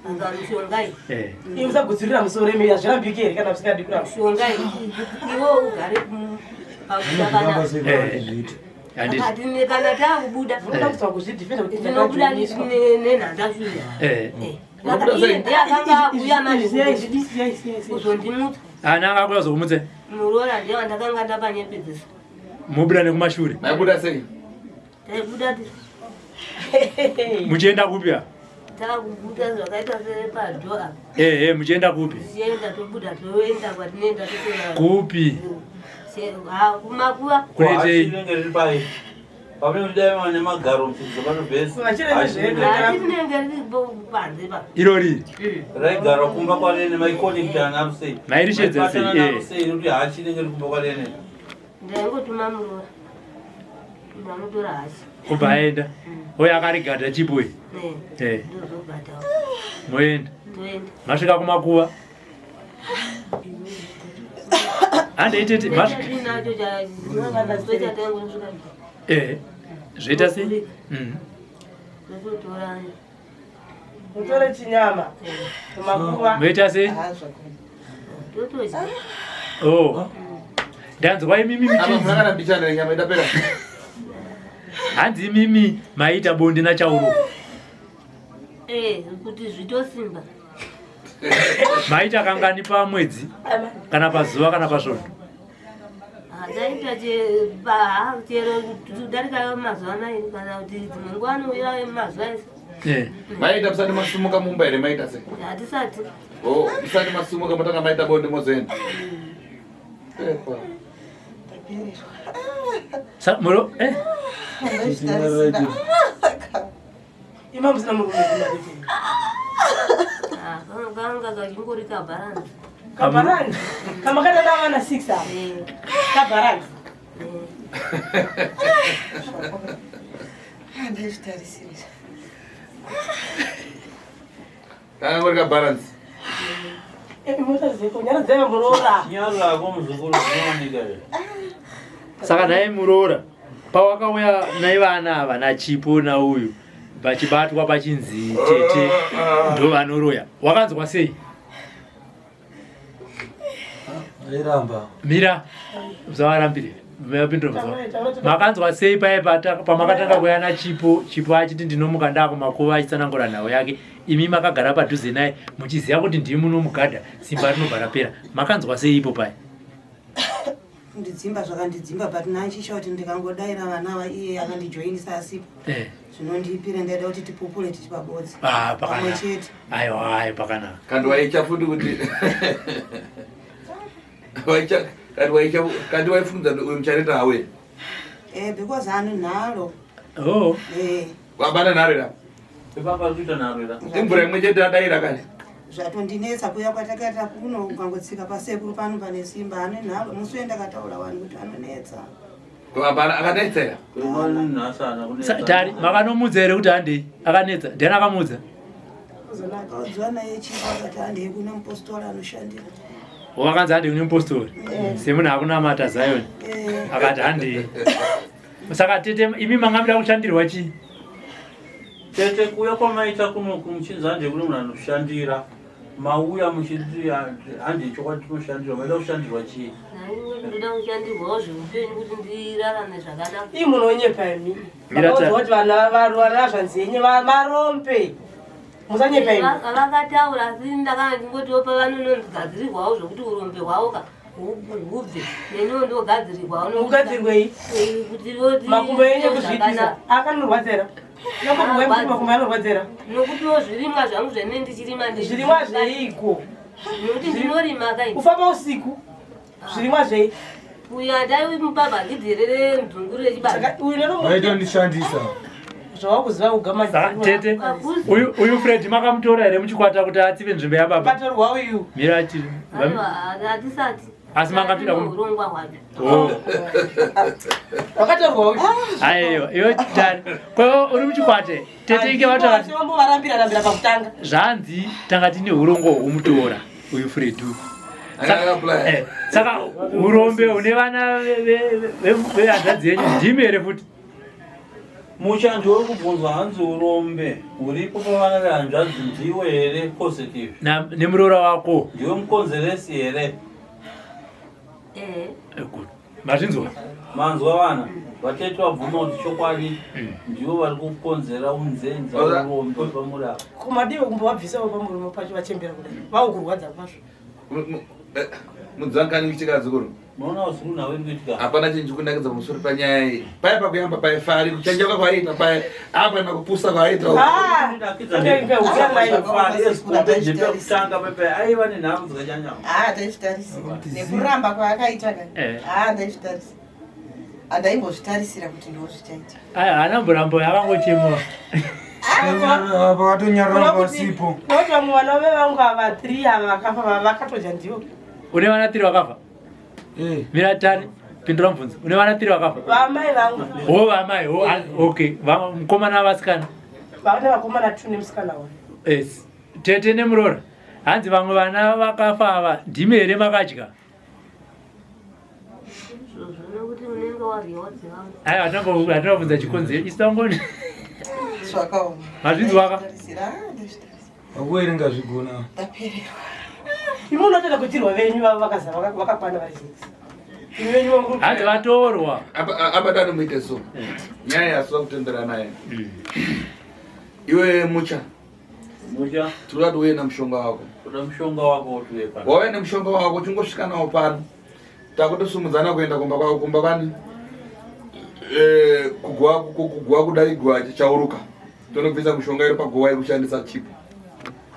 anga mishonga iyi Eh. Imi musagutsirira musoro imi hazvirambiki here kana musingadi kuramba. Mishonga iyi iwe ugare pamusha panapa. Handiti. Akati kana takubuda Munoda kuzwa kuzvidhifenda kuti tinobuda ndakajoiniswa. nenhanda shuya. Eh. Saka iye ndiye akanga akuuya manje kuzondimutsa Ana anga akuuya kuzokumutsa? Muroora ndiye wandakanga ndapanyepedzesa. Mobuda nekumashure. Maibuda sei? Taibuda Muchienda kupi apa? takubuda zvakaita sepadho apa. Eh, eh, muchienda kupi? Tichienda tobuda toenda kwatinoenda totora. Kupi? Kumakuva. Kunoitei? Rinenge riri pai pamunenge muchidai nemagaro muchidzo panobhesi Hachi rinenge riri panze pa. Irori. Raigara kumba kwarene maikonekta naro sei? Mairishedza sei? Maibatana naro sei nekuti hachi rinenge riri kumba kwarene? Ndaingotuma muroora. Ndanotora hachi. Kubva aenda. Oyo akarigada chipo iyi. Eh. Eh. Ndozobhadhara. Moenda. Toenda. Masvika kumakuva. Handei tete. Masvika. Ndinacho chataingosvika. Eh. Zvoita sei? Ndototora. Mutore chinyama. Kumakuva. Moita sei? Totodya. Oh. Ndanzwa imimi Apa munangana mbichana nyama idapera. Hanzi imimi maita bonde naChauro. Eh, kuti zvitosimba. Maita kangani pamwedzi kana pazuva kana pasvondo? Taita chero kudarika mazuva mairi kana kuti dzimwe nguva anouya mazuva ese. Eh. Maita musati masumuka mumba here maita sei? Hatisati. Oh, musati masumuka matanga maita bonde mozoenda. Epa. Sa muro eh. Ima musina murume kumadiki. Kanga kachingori kabharanzi. Kabharanzi. Kamakatanda vana 6 apa. Kabharanzi. Ndazvitarisirira. Kanga ngori ka balance. Motazeko nyaradzai muroora. Nyarako muzukuru zvinowanika here? Saka naye muroora pawakauya naivana ava naChipo nauyu vachibatwa pachinzi tete ndo vanoroya wakanzwa sei? Airamba. Mira usavarambire. Mapindura musawa. Makanzwa sei paye pamakatanga kuuya naChipo Chipo achiti ndinomuka ndakumakuva achitsanangura nhau yake imi makagara padhuze naye muchiziva kuti ndimi munomugadha simba rinobva rapera makanzwa sei ipo paye? Kundidzimba zvakandidzimba but nanchisha kuti ndikangodaira vana ava iye akandijoinisa asipo. Eh. Zvinondipira ndaida kuti tipupure tiri pabodzi. Ah, Pamwe pakanaka. chete. Aiwa, aiwa pakanaka. Kandi waicha futi kuti waicha kandi waicha kandi waifunza kuti uyu muchareta hawe. Eh, because ane nharo. Oh. Eh, Wabana nharo ira. Ipapa kuita nharo ira. Imvura imwe chete adaira kani. zvatondinetsa kuya kwatakaita kuno ukangotsika pasekuru pano pane simba ane nharo. Musi uye ndakataura vanhu kuti anonetsa. Wabana akanetsa ira. Tari makanomudza here kuti handei akanetsa ndiani akamudza? Akaudzwa naye Chipo akati handei kune mupostori anoshandira. Wakanzi handei kune mupostori semunhu akunamata Zion Eh. akati handei. Saka tete imi manga muda kushandirwa chii? Tete kuuya kwamaita kunoku muchinzi handei kune munhu anoshandira mauya muchiti handei chokwadi tinoshandirwa maida kushandirwa chii? Ndoda kushandirwawo zveupenyu kuti ndirarame zvakanaka. Ii munonyepa imi. Mira Makaudzwa kuti vana varwara zvanzi yenyu marombe. Musanyepa imi. Vakataura asi ndakanga ndingotiwo pavanonondigadzirirwawo zvokuti urombe hwavo ka hubve neniwo ndogadzirirwawo. Ugadzirwei? Kuti Makumbo enyu ekuzviitisa akanorwadzera. Makumbo anorwadzera. Nokutiwo zvirimwa zvangu zvene ndichirima Zvirimwa zveiko? Nokuti ndinorima kai. Kufamba usiku. Zvirimwa zvei? Uya dai mupa bhagidhi renzungu rechibage. Vaitondishandisa. Zvawakuziva kugama Tete uyu uyu Fred makamutora here muchikwata kuti atsive nzvimbo yababa? Patorwa uyu. Mira ati Aiwa, hatisati. Asi mangapinda urongwa hwacho. Oh. Wakatorwa uyu. Aiwa, iwe tari. Kwa uri muchikwata tete inge vataura Vambovarambira rambira pakutanga. zvanzi tanga tine urongwa hwekumutora. Uyu Fredu. Saka urombe une vana vehanzvadzi yenyu ndimi here futi? Mucha ndiwe kubvunzwa hanzi urombe huripo pavana vehanzvadzi ndiwe here positive? Nemuroora wako. Ndiwe mukonzeresi here? Eh. Good. Mazvinzwa? Manzwa vana vatete vabvuma kuti chokwadi ndivo vari kukonzera unzenza urombe pamuri apa. Kumadiwe kumbovabvisawo pamurume pacho vachembera kudai vakukurwadza kwazvo. Mudzangani kuchikadzikuru. Maona usiku nawe iri kuitika. Hapana chinhu chikunakidza pamusoro panyaya iyi. Paya pakuyamba paifari kuchanjauka kwaiita paya apa nakupusa kwaiita. Kutanga pepe aiva nenhamo dzakanyanya. Ah, ndaizvitarisira nekuramba kwaakaita ka. Ah, ndaizvitarisira. Handaimbozvitarisira kuti ndo zvichaita. Aya haana mborambo yakangochemwa. Vakatonyarara pasipo. Nekuti vamwe vana vevangu ava 3 ava vakafa vakatodya ndivo. Une vana 3 vakafa? Mira tani pindura mubvunzo. Une vana 3 vakafa? Vamai vangu. Ho vamai, ho okay. Mukomana vasikana. Vane vakomana 2 nemusikana one. Yes. Tete nemuroora. Hanzi vamwe vana vakafa ava ndimi here makadya? Aiwa hatinobvunza chikonzero isu tangoni. Zvakaoma. Mazvinzwaka? Vakuverenga zvigona. Ndapererwa. Imi unotoda kuitirwa venyu vavo vakazara vakakwana vari 6. Imi venyu vangu. Hanzi vatorwa. Apa dani muite so. Nyaya yasuwa kutendera naye. Iwe mucha. Mucha. Tinoda kuti uye nemushonga wako. Kuda mushonga wako wotiuye pano. Wauya nemushonga wako chingosvika nawo pano. Takutosumudzana kuenda kumba kwako kumba kwani? Kuguwa kuguwa kudai guwa chichauruka. Tonobvisa mushonga iri paguwa yekushandisa chipo.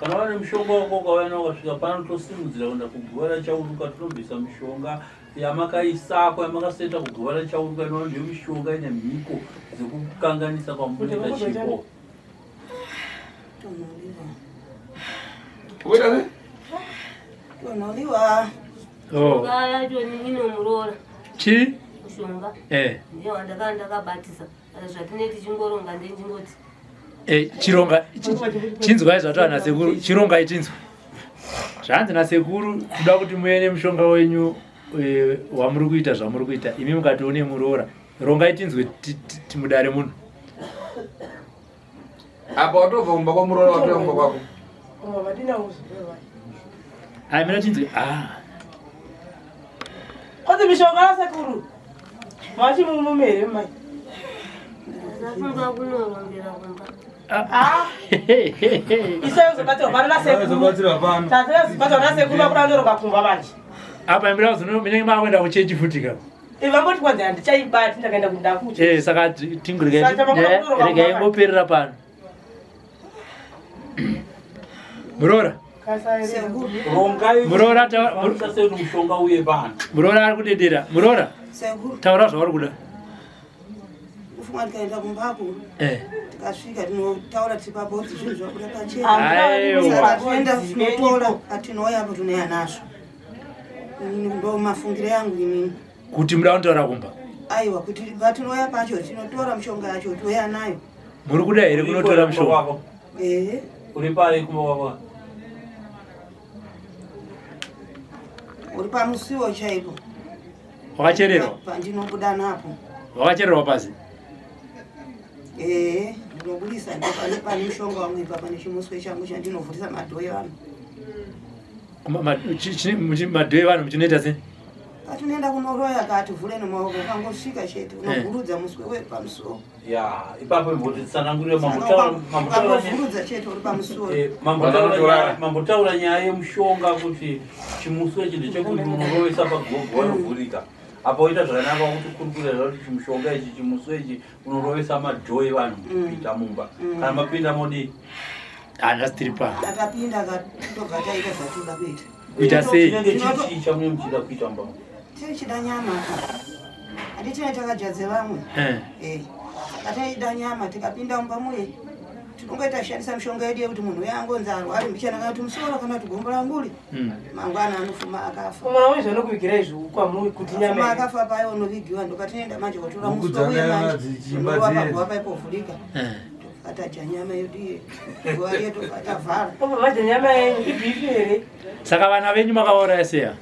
Kana wane mushonga wako ukauya nawo ukasvika pano tosimudzira kuenda kuguva rachauruka tinobvisa mishonga yamakaisako yamakaseta kuguva rachauruka inova ndiyo mishonga ine mhiko dzekukanganisa kwamunoita chipo. Kuita Tonhoriwa. Mishonga yacho inomuroora. Chi? Mushonga. Eh. Ndiyo wandakanga ndakabatisa. Zvatinenge tichingoronga ndechingoti. Chironga chinzwai zvataura nasekuru, chirongai chinzwa. Zvanzi nasekuru kuda kuti muve nemushonga wenyu wamuri kuita zvamuri kuita imi mukati une muroora. Rongai tinzwe timudare muno. Apa watobva kumba kwamuroora watouya kumba kwako. Ai mina tinzwe. Ah. Kwanzi mishonga yasekuru. Vachimumume here mai? Ndafunga kunorongera kumba. Ah. Isa yozobatirwa pano nasekuru. Yozobatirwa pano. Tata yozobatirwa nasekuru vakuda kunoronga kumba manje. Apa imira minenge makuenda kuchechi futi ka. Vamboti kwanzi handichaibati ndakaenda kundakucha. Saka tingurega ingoperera pano. Muroora. Rongai. Muroora taura mushonga uye pano. Muroora ari kudedera. Muroora. Taura zvauri kuda. Kufunga tikaenda kumbako. Tikasvika tinotaura tiri pabodzi zvinhu zvabuda pachena. Aiwa. Tinoenda tinotora atinouya apo tinouya nazvo. Ndo mafungiro yangu inini. Kuti muda kunotaura kumba. Aiwa kuti patinouya pacho tinotora mishonga yacho touya nayo. Muri kuda here kunotora mishonga? Ehe. Uri pari kumba kwako? Uri pamusiwo chaipo. Wakachererwa? Pandinobuda napo. Wakachererwa pasi? Ehe, ndinobudisa ndopane pane mushonga wangu ipa pane chimuswe changu chandinovhurisa madhoo evanhu. Madhoo evanhu muchinoita sei? Patinoenda kunoroya kati vhure nemaoko ukangosvika chete unovhurudza muswe wepamusuwo. Ya, ipapo imbotitsanangurire mambotaura chete uri pamusuwo. Mambotaura nyaya yemushonga kuti chimuswe ichi ndechekuti unorovesa pagogo vanovhurika. Apa woita zvakanaka kuti kurukura kuti chimushonga ichi chimuswe ichi unorovesa madhoo evanhu kupinda mumba. Kana mapinda modii? Handasi tiri pano. Takapinda tobva taita zvatinoda kuita. Kuita sei? Chinenge chichii chamunenge muchida kuita mumba? Tichida nyama. Handiti takajadze vamwe. Saka taida nyama tikapinda mumba muye. Tinongoita kushandisa mishonga yedu yekuti munhu uya angonzi arware mbichana kana kuti musoro kana kuti gombo ranguri. Mangwana anofuma akafa. Mwana wenyu zvanokuvigira izvi kwamuri kuti nyama. Afuma akafa paye unovigiwa ndopatinoenda manje kotora Huku musoro uye dzakanga manje. dzichimba Unorova dziyedza. paguva paipovhurika. Vatadya nyama yedu iye. Nguva yedu vatavhara. Obva vadya nyama yenyu ibhifi here? Saka vana venyu makavauraya seya?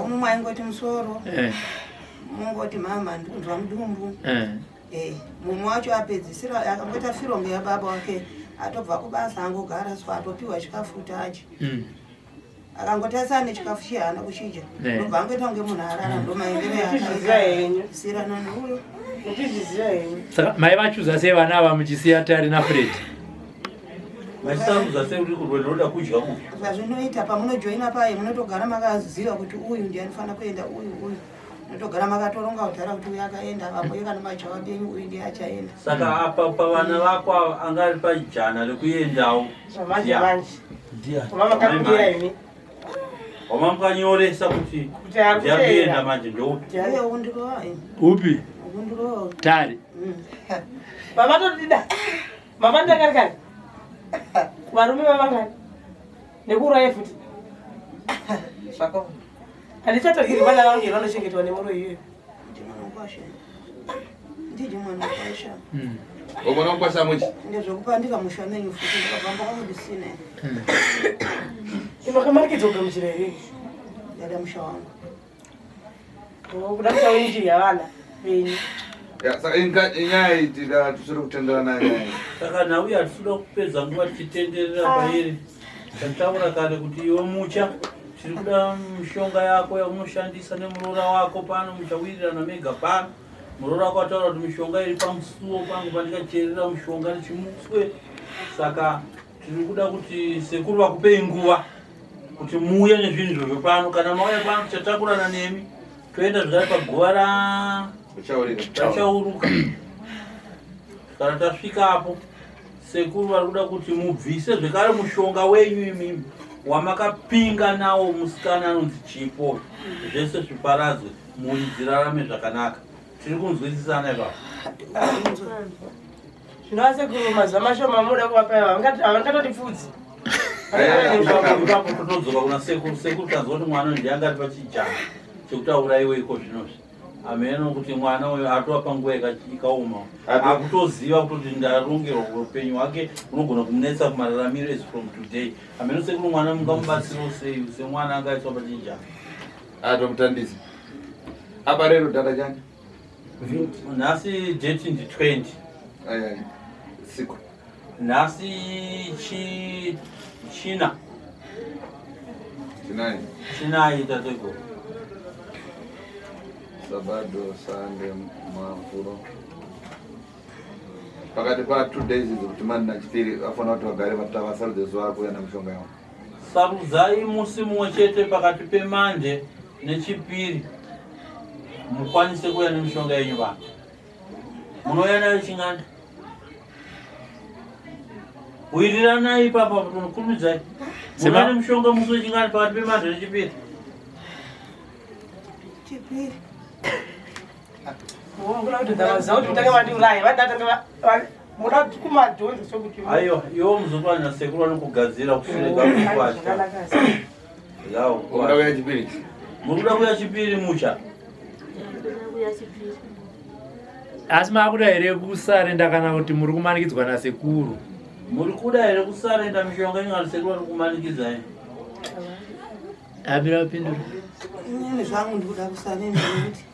Mumwe aingoti musoro. Eh. Mungoti mama ndikunzwa mudumbu. Eh. Eh, mumwe wacho apedzisira akangoita firongo yababa wake atobva kubasa angogara so atopiwa chikafu kuti adye. Akangotarisa ane chikafu chiya haana kuchidya. Ndobva angoita kunge munhu arara ndomaendero Muchizviziva henyu. Sirana neuyo. Muchizviziva henyu. Saka maivachuza sei vana ava muchisiya Tari naFred? Vachisarudza sei kuti rwendo rwoda kudya uyu? Zvazvinoita pamunojoina paye munotogara makaziva kuti uyu ndiye anofanira kuenda uyu uyu. Munotogara makatoronga kudhara kuti uyu akaenda vamwe kana majawabi enyu uyu ndiye achaenda. Saka apa pavana vako ava anga ari pajana rekuendawo. Zvamanje manje. Ndiani? Vamakakumbira imi. Wamamukanyoresa kuti Kuti ari ndiari kuenda kuteera. manje ndoupi? Uye ukundirowa ini. Upi? Ukundirowa. Tari. Mama totida. Mama ndakari kari. Varume vavangani? Nekuuraya futi. Zvakaoma. Handichatodyiri vana vangu here vanochengetwa nemuroyi iyoyo. Ndije mwana wakwasha. Mwana wakwasha muchi? Ndezvekupandika musha menyu futi ndakabva mbakakudisina. Imakamanikidzwa kugamuchira here? Ndada musha wangu. Kuda musha wenyu chidya vana venyu. Ya, saka inyaya iyi tisiri kutenderana nyaya iyi. Saka nhau iyi hatisi kuda kupedza nguva tichitenderera pairi. Tataura kare kuti iwe mucha tiri kuda mishonga yako yaunoshandisa nemuroora wako pano muchawirirana mega pano. Muroora wako ataura kuti mishonga iri pamusuwo pangu pandikacherera mushonga nechimuswe. Saka tiri kuda kuti sekuru vakupei nguva kuti muuye nezvinhu izvozvo pano. Kana mauya pano tichatakurana nemi toenda zvekare paguva rachauruka. Kana tasvikapo sekuru vari kuda kuti mubvise zvekare mushonga wenyu imimi wamakapinga nawo musikana anonzi Chipo, zvese zviparadzwe mhuri dzirarame zvakanaka. Tiri kunzwisisana ipapo? Zvinova sekuru mazuva mashoma munoda kuvapa ivo havangatotipfudzi. Ipapo totodzoka kuna sekuru. Sekuru tanzwa kuti mwana ndiye anga ari pachijana chekuti auraiwe iko zvinozvi. Hameno kuti mwana uyu atova panguva ikaoma, akutoziva kutoti ndarongerwa upenyu hwake unogona kumunetsa kumararamiro as from today. Hameno sekuru mwana mungamubatsirawo sei semwana anga aiswa pachijana? Atomutandisa. Apa rero data chani? Nhasi date ndi 20. Ai siku. Nhasi china. Chinai. Chinai tateguru. Sabado, Sunday, Mavhuro. Pakati pa 2 days idzi kuti mani nachipiri vafanira kuti vagare vasarudze zuva rakuuya nemishonga yavo. Sarudzai musi mumwe chete pakati pemande nechipiri mukwanise kuuya nemishonga yenyu vanhu. Munouya nayo chingani? Wiriranai ipapa kurumidzai. Munouya nemishonga musi wechingani pakati pemande nechipiri? Chipiri. Munoda kuti ndavaziva kuti mutange mandiuraya vandatanga munoda kuti kumadhonza sokuti Aiwa, iwo muzukuru nasekuru vanokugadzira kushure kwakukwasha. Munoda kuuya chipiri? Muri kuda kuuya chipiri mucha? Asi maakuda here kusarenda kana kuti muri kumanikidzwa nasekuru? Muri kuda here kusarenda mishonga yenyu kana sekuru vari kumanikidzai? Amira apindure. Inini zvangu ndikuda kusarenda nekuti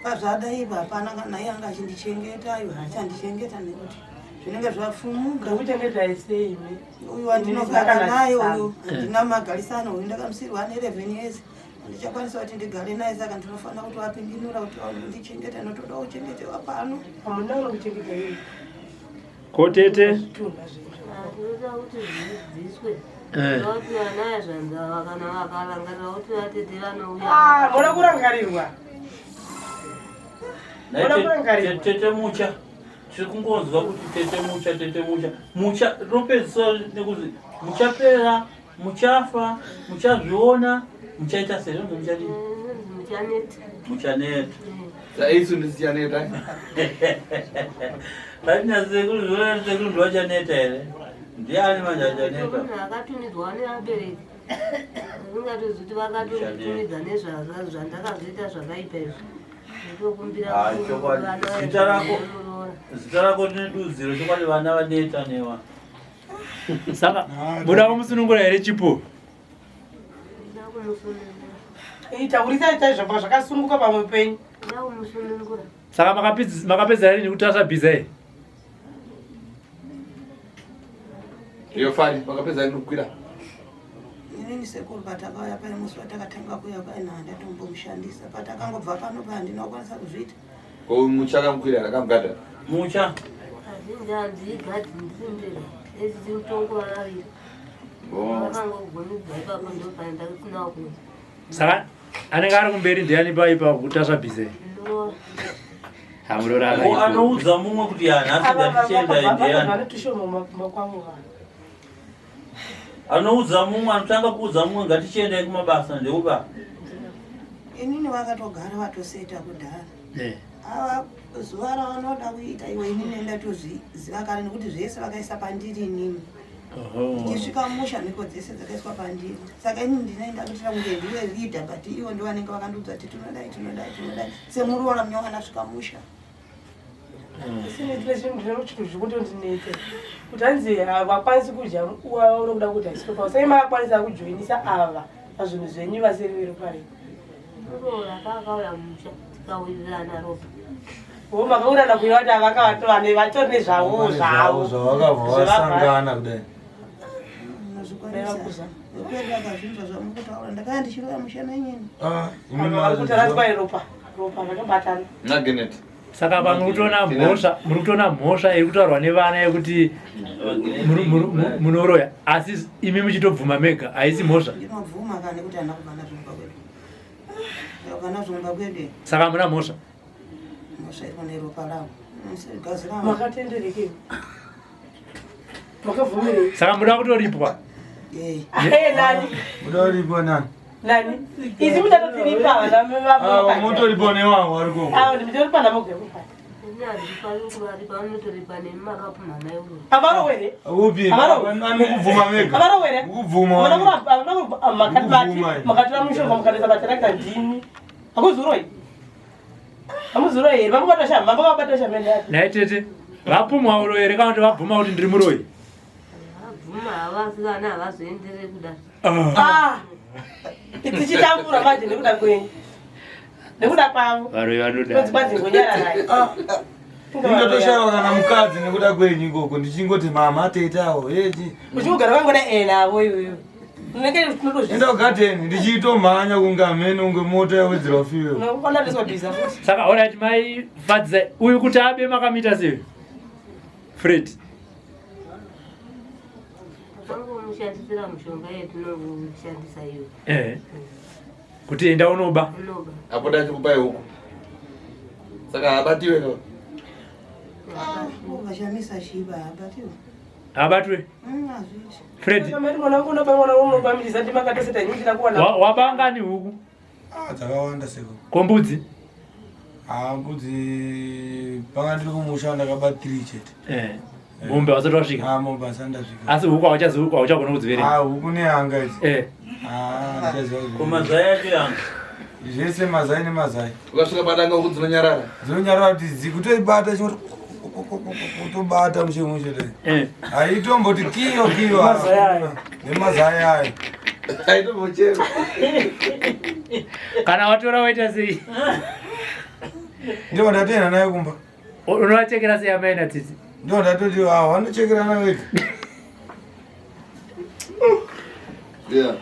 pazvadai ipa hapana kana iye anga achindichengeta ayo haachandichengeta nekuti zvinenge zvafumuka. Ndikuchengetai sei imi? Uyu wandinogara naye uyu handina magarisano uyu ndakamusirwa ane 11 years handichakwanisa kuti ndigare naye saka ndinofanira kuti vapindinura kuti vanondichengeta notoda kuchengetewa pano. Hamuna unokuchengeta imi. Ko tete? Tinoda kuti zvibviswe. Kuti vana zvanzava kana vakarangarira kuti vatete vanouya. Ah, munoda kurangarirwa. Munoda kurangarirwa. Tete mucha tiri kungonzwa kuti tete mucha tete mucha mucha rinopedziswa nekuti muchapera muchafa muchazviona muchaita sei zvinonzi muchadii? Muchaneta. Muchaneta. Saisu ndisichaneta. Vatina sekuru zviona sekuru ndovachaneta here? Ndiani manje achaneta? Munhu akatumidzwa nevabereki. Ungatozi kuti vakatonditumidza nezvazvo zvandakazoita zvakaipa izvi. Ndokumbira Ah, chokwadi. Zita rako zita rako rine dudziro chokwadi vana vaneta newa. Saka muda kumusunungura here chipo? Taurisai chaizvo pa zvakasununguka pamwe penyu. Saka makapedza rini kutasva bhiza here? Iyo fani makapedza rini kukwira? Inini sekuru patakauya pane musi watakatanga kuuya paina handatombomushandisa patakangobva pano pa handina kukwanisa kuzviita. Ko mucha akamukwira here akamugada? Mucha. Azhinji handiigadzi ndisindira ezi mutongo vaviri. Vakangogumidza ipapo ndopaenda kusinawo kuenda. Saka anenge ari kumberi ndiani paipa kutasva bhiza here? Ndoroora. Hamurora Ko anoudza mumwe kuti ya nhasi ngatichienda ndiani? Vane kumba kwavo vanhu. Anoudza mumwe anotanga kuudza mumwe ngatichiendai kumabasa ndeupa. Inini vakatogara vatoseta kudhara. Ava zuva ravanoda kuita iwe inini ndatozviziva kare nekuti zvese vakaisa pandiri inini. Ndichisvika musha mhiko dzese dzakaiswa pandiri. Saka inini ndinoenda kuitira kunge ndiwe leader but ivo ndivo vanenge vakandiudza kuti tinodai tinodai tinodai semuroora munyowani asvika musha. Isini tine chinhu ndine chinhu zviri kutondinetsa kuti hanzi havakwanisi kudya uwa unokuda kuti haisitopa sei makakwanisa kujoinisa ava pazvinhu zvenyu vasiri veropa renyu. Muroora paakauya mumusha tikawirirana ropa. Wo makaurana kuiva kuti avanga vatori vatori nezvavo zvavo. Zvavakabva vasangana kudai. Munozvikwanisa. Nekuti akazvinzwa zvamukutaura ndakaya ndichiroya musha nenyini. Ah, imi Vari kuti mazvinzwa. kwai ropa ropa rakabatana. Nagenet. Saka pa muri kutoona mhosva, muri kutoona mhosva iri kutaurwa nevana yekuti munoroya asi imi muchitobvuma mega haisi mhosva. Ndinobvuma kana nekuti handina kubva nazvo kumba kwedu. Ndakabva nazvo kumba kwedu. Saka hamuna mhosva. Mhosva iri kune ropa ravo. Gazi ravo. Makatendereke. Makabvumirei? Saka muda kutoripwa. Eh. Eh nani? Muda kuripo nani? Nani? Izi muchatotiripa vana Ah, vavo. mutoripo newangu vari koko. Avo ndimutoripa navo Ini handifaniri kuvaripa vanotoripa nemi makapumha mai uroyi. Avarowere. Upi? Avaro- Mukubvuma mega. Avarowere. Mukubvuma. Makatibati, Mukubvuma. makatora mushonga mukanetsa matarakita ndimi. Hakuzuroyi. Hamuzuroyi here? Vangobata shamba, vangobata shamba ndati. Nhai tete, vapumwa uroyi here kana kuti vabvuma kuti ndiri muroyi? Vabvuma havasi vana havazoendereri kudaro. Ah. Tichitambura manje nekuda kwenyu. Nekuda kwavo. Varoyi vanoda. Kwanzi kwanzi ngonyararai. Ndinotoshayiwa kana mukadzi nekuda kwenyu ikoko ndichingoti mama tete awo yechi. Uchigara wangona eh navo iwewe. Unenge tinotozvi. Enda kugadheni ndichitomhanya kunge hamene kunge mota yawedzerwa fuel. Unoona ndiswa futi. Saka alright mai Fadza, uyu kuti abe makamuita sei? Fred. Takangomushandisira mushonga yetinoshandisa iyo. Eh. Kuti enda unoba. Unoba. Apo ndachikupai huku. Saka habatiwe ka. Ukashamisa shiba abatiwa. Abatwe. Hazviiti. Fred. Mari mwana wangu unoba mwana wangu unobamiriza ndimakatoseta ini ndina kuwana. Wabangani huku? Ah, dzakawanda seko. Kombudzi? Ah, mbudzi panga ndiri kumusha ndakaba 3 chete. Eh. Mombe wasati wasvika. Ah, mombe asati ndasvika. Asi huku hauchazi hauchagona kudziverenga. Ah, huku nehanga idzi. Eh. Ah, ndichaziva kudziverenga. Ko mazai acho yanga. Zvese mazai nemazai. Ukasvika padanga huku dzinonyarara. Dzinonyarara kuti dzikutoibata chingoti kutobata mushe mushe dai. Eh. Haitomboti kiyo kiyo. Mazai ayo. Nemazai ayo. Aitombochema. Kana watora waita sei? Ndio ndatoenda nayo kumba. Unovachekera sei amai natete? Ndio ndatoti ah, vanochekerana vega. Yeah.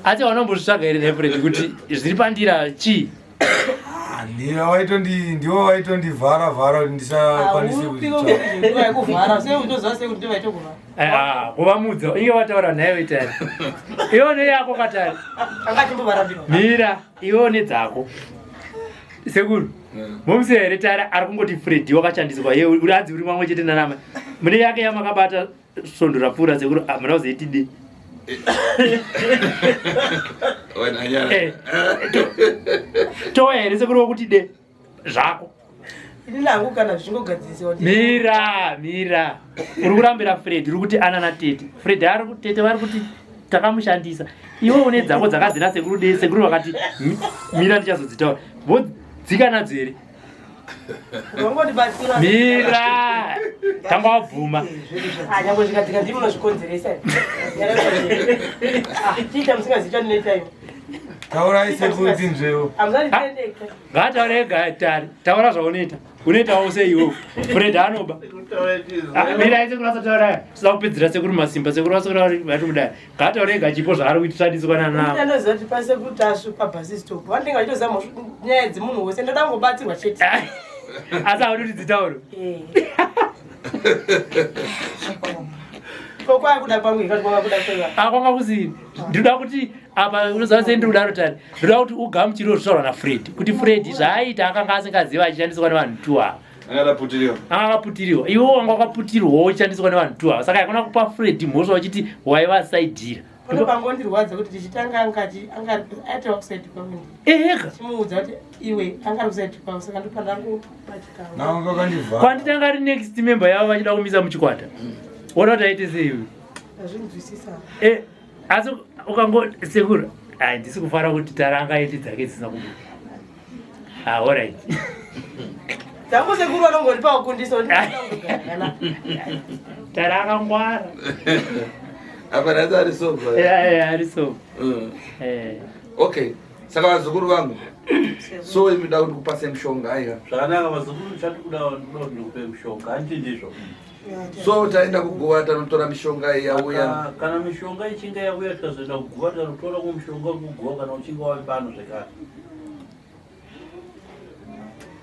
Asi wanombozvitsvaga here nhai Fred kuti zviri pandira chii? Ah, ndiwo waitondi ndiwo waitondivhara vhara kuti ndisakwanise kuzvitsvaga. Kuvhara sei utoziva sei kuti ndivaitokuvhara. Eh, ah, kuvamudza inge wataura naye itari. Iwe neyako katari. Anga achimbovarambirwa. Mira, iwe nedzako. Sekuru. Mumse here tari ari kungoti Fred wakashandiswa ye uri hanzi uri mamwe chete nanama. Mune yake yamakabata svondo rapfuura sekuru hamuna kuzoiti di. Wena nyara. Eh, Towa here sekuru wokuti de zvako. Ini hangu kana zvichingogadzirisiwa. Mira, mira. Uri kurambira Fred, uri kuti ana natete. Fred ari tete vari kuti takamushandisa. Iwe une dzako dzakadzina sekuru de sekuru vakati mira ndichazodzitaura. Vodzika nadzo here? Vangondibatsira. Mira. Tanga wabvuma. Ah, nyangwe zvikadzika ndimi munozvikonzeresa. Ah, chiita musingazivi chandinoita imi. Taurai sekuru tinzwewo. Hamuzanditendeka. Ngataure ega tari. Taura zvaunoita. Unoitawo sei iwe? Fred anoba. Ah, mira sekuru asataura. Sida kupedzera sekuru masimba. Sekuru vasekuru vari kudai. Ngataure ega chipo zvaari kuitishandiswa nanavo. Ndinoziva kuti pasekuru Tasvu pabus stop. Vanenge vachitoziva nyaya dzemunhu wese. Ndoda kungobatsirwa chete. Asi haudi kuti dzitaurwe. Eh. Ko kwakuda kwangu ikati kwava kuda kweva. Ah, kwanga kusiri. Ndinoda kuti apa unoziva sei ndiri kudaro tari. Ndinoda kuti ugamuchire zvitaurwa naFred. Kuti Fred zvaaita akanga asingazivi achishandiswa nevanhu two ava. Anga akaputiriwa. Anga akaputiriwa. Iwe wanga wakaputirwawo uchishandiswa nevanhu two ava. Saka hakuna kupa Fred mhosva uchiti waivasaidhira. Pane pangondirwadza kuti tichitanga angati anga aitova kusaidi kwangu. Ega. Chimuudza kuti iwe anga ari kusaidi kwangu saka ndopandangobatikana. Kwanditi anga ari next member yavo vachida kumisa muchikwata. Woda kuti aite sei iwe? Azvinzwisisa. Eh, asi ukango sekuru, ai ndisi kufara kuti taranga aite dzake dzisina kubuda. Ah, all right. Dzangu sekuru vanongoripa kukundiso. Tara akangwara. Apa nhasi ari sober. Yeah, yeah, ari sober. Eh. Okay. Saka vazukuru vangu. So imi da kuti kupase mushonga aiwa. Zvakanaka vazukuru chatikuda ndoda kuti ndikupe mushonga handiti ndizvo. So taenda kuguva tanotora mishonga iyi yauya. Kana mishonga ichinge yauya tikazoenda kuguva tanotora mushonga kuguva kana uchinge wave pano zvekare.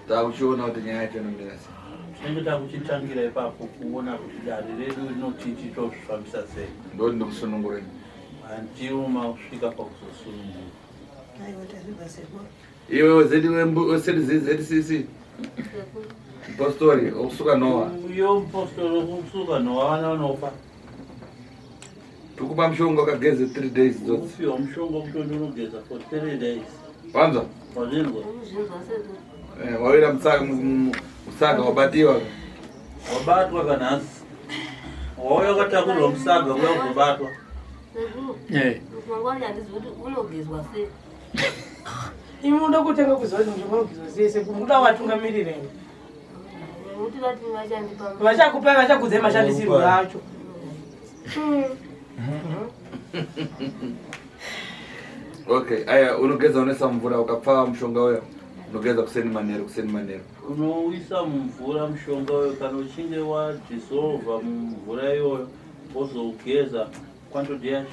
Takuchiona kuti nyaya yacho inomira sei. Tinenge takuchitangira ipapo kuona kuti dare redu rinotiti tozvifambisa sei. Ndoti ndikusunungureni. Handiwo makusvika pakuzosunungura. Aiwa tazvibva sekuru. Iwe ZCC. Mpostori okusuka Noah. Uyo mpostori okusuka Noah vana vanofa. Tukupa mushonga ukageze 3 days dzodzi. Upiwa mushonga kuti unogeza for 3 days. Wanzwa? Wazvinzwa? Eh, wawira mutsaka musaga wabatiwa. Wabatwa kanhasi. Wauya wakatakurwa musaga kuya kuzobatwa. Sekuru. Eh. Mangwana handizivi kuti unogezwa sei. Imi munoda kutanga kuziva kuti mushonga unogezwa sei sekuru munoda vatungamirira imi. Nekuti vati vachandipa. Vachakupai vachakudzai mashandisirwo acho. Okay, aya unogeza unoisa mvura ukapfava mushonga uya. Unogeza kuseni manheru kuseni manheru. Unoisa mumvura mushonga uyo kana uchinge wadissolva mumvura iyoyo wozougeza quanto dias?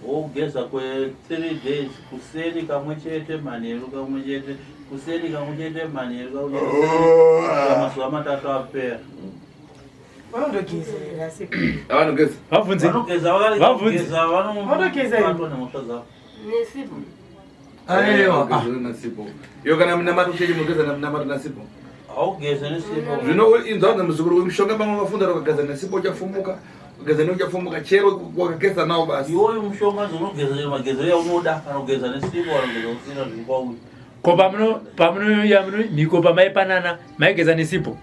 Wougeza kwe 3 days kuseni kamwe chete manheru kamwe chete kuseni kamwe chete manheru kamwe chete kusvika mazuva matatu apera. Vanondogeza here asi? Vanogeza. Vabvunze. Vanogeza vakarega Vabvunze. kugeza Vanogeza here? vanobatwa nemhosva dzavo. Nesipo. Aiwa. Nasipo. Iyo kana munamato chechi munogeza namunamato nasipo. Haugeze nesipo. Zvino inzwa kunzi muzukuru mishonga pamwe wafunda ukageza nesipo uchafumuka. Ukageza ne uchafumuka chero wakageza nawo basi. Iwoyo mushonga unogeza magezero yaunoda kana kugeza nesipo kana kugeza usina zviri kwauri. Ko pamuno pamuno yamuno mhiko pamaipanana maigeza nesipo.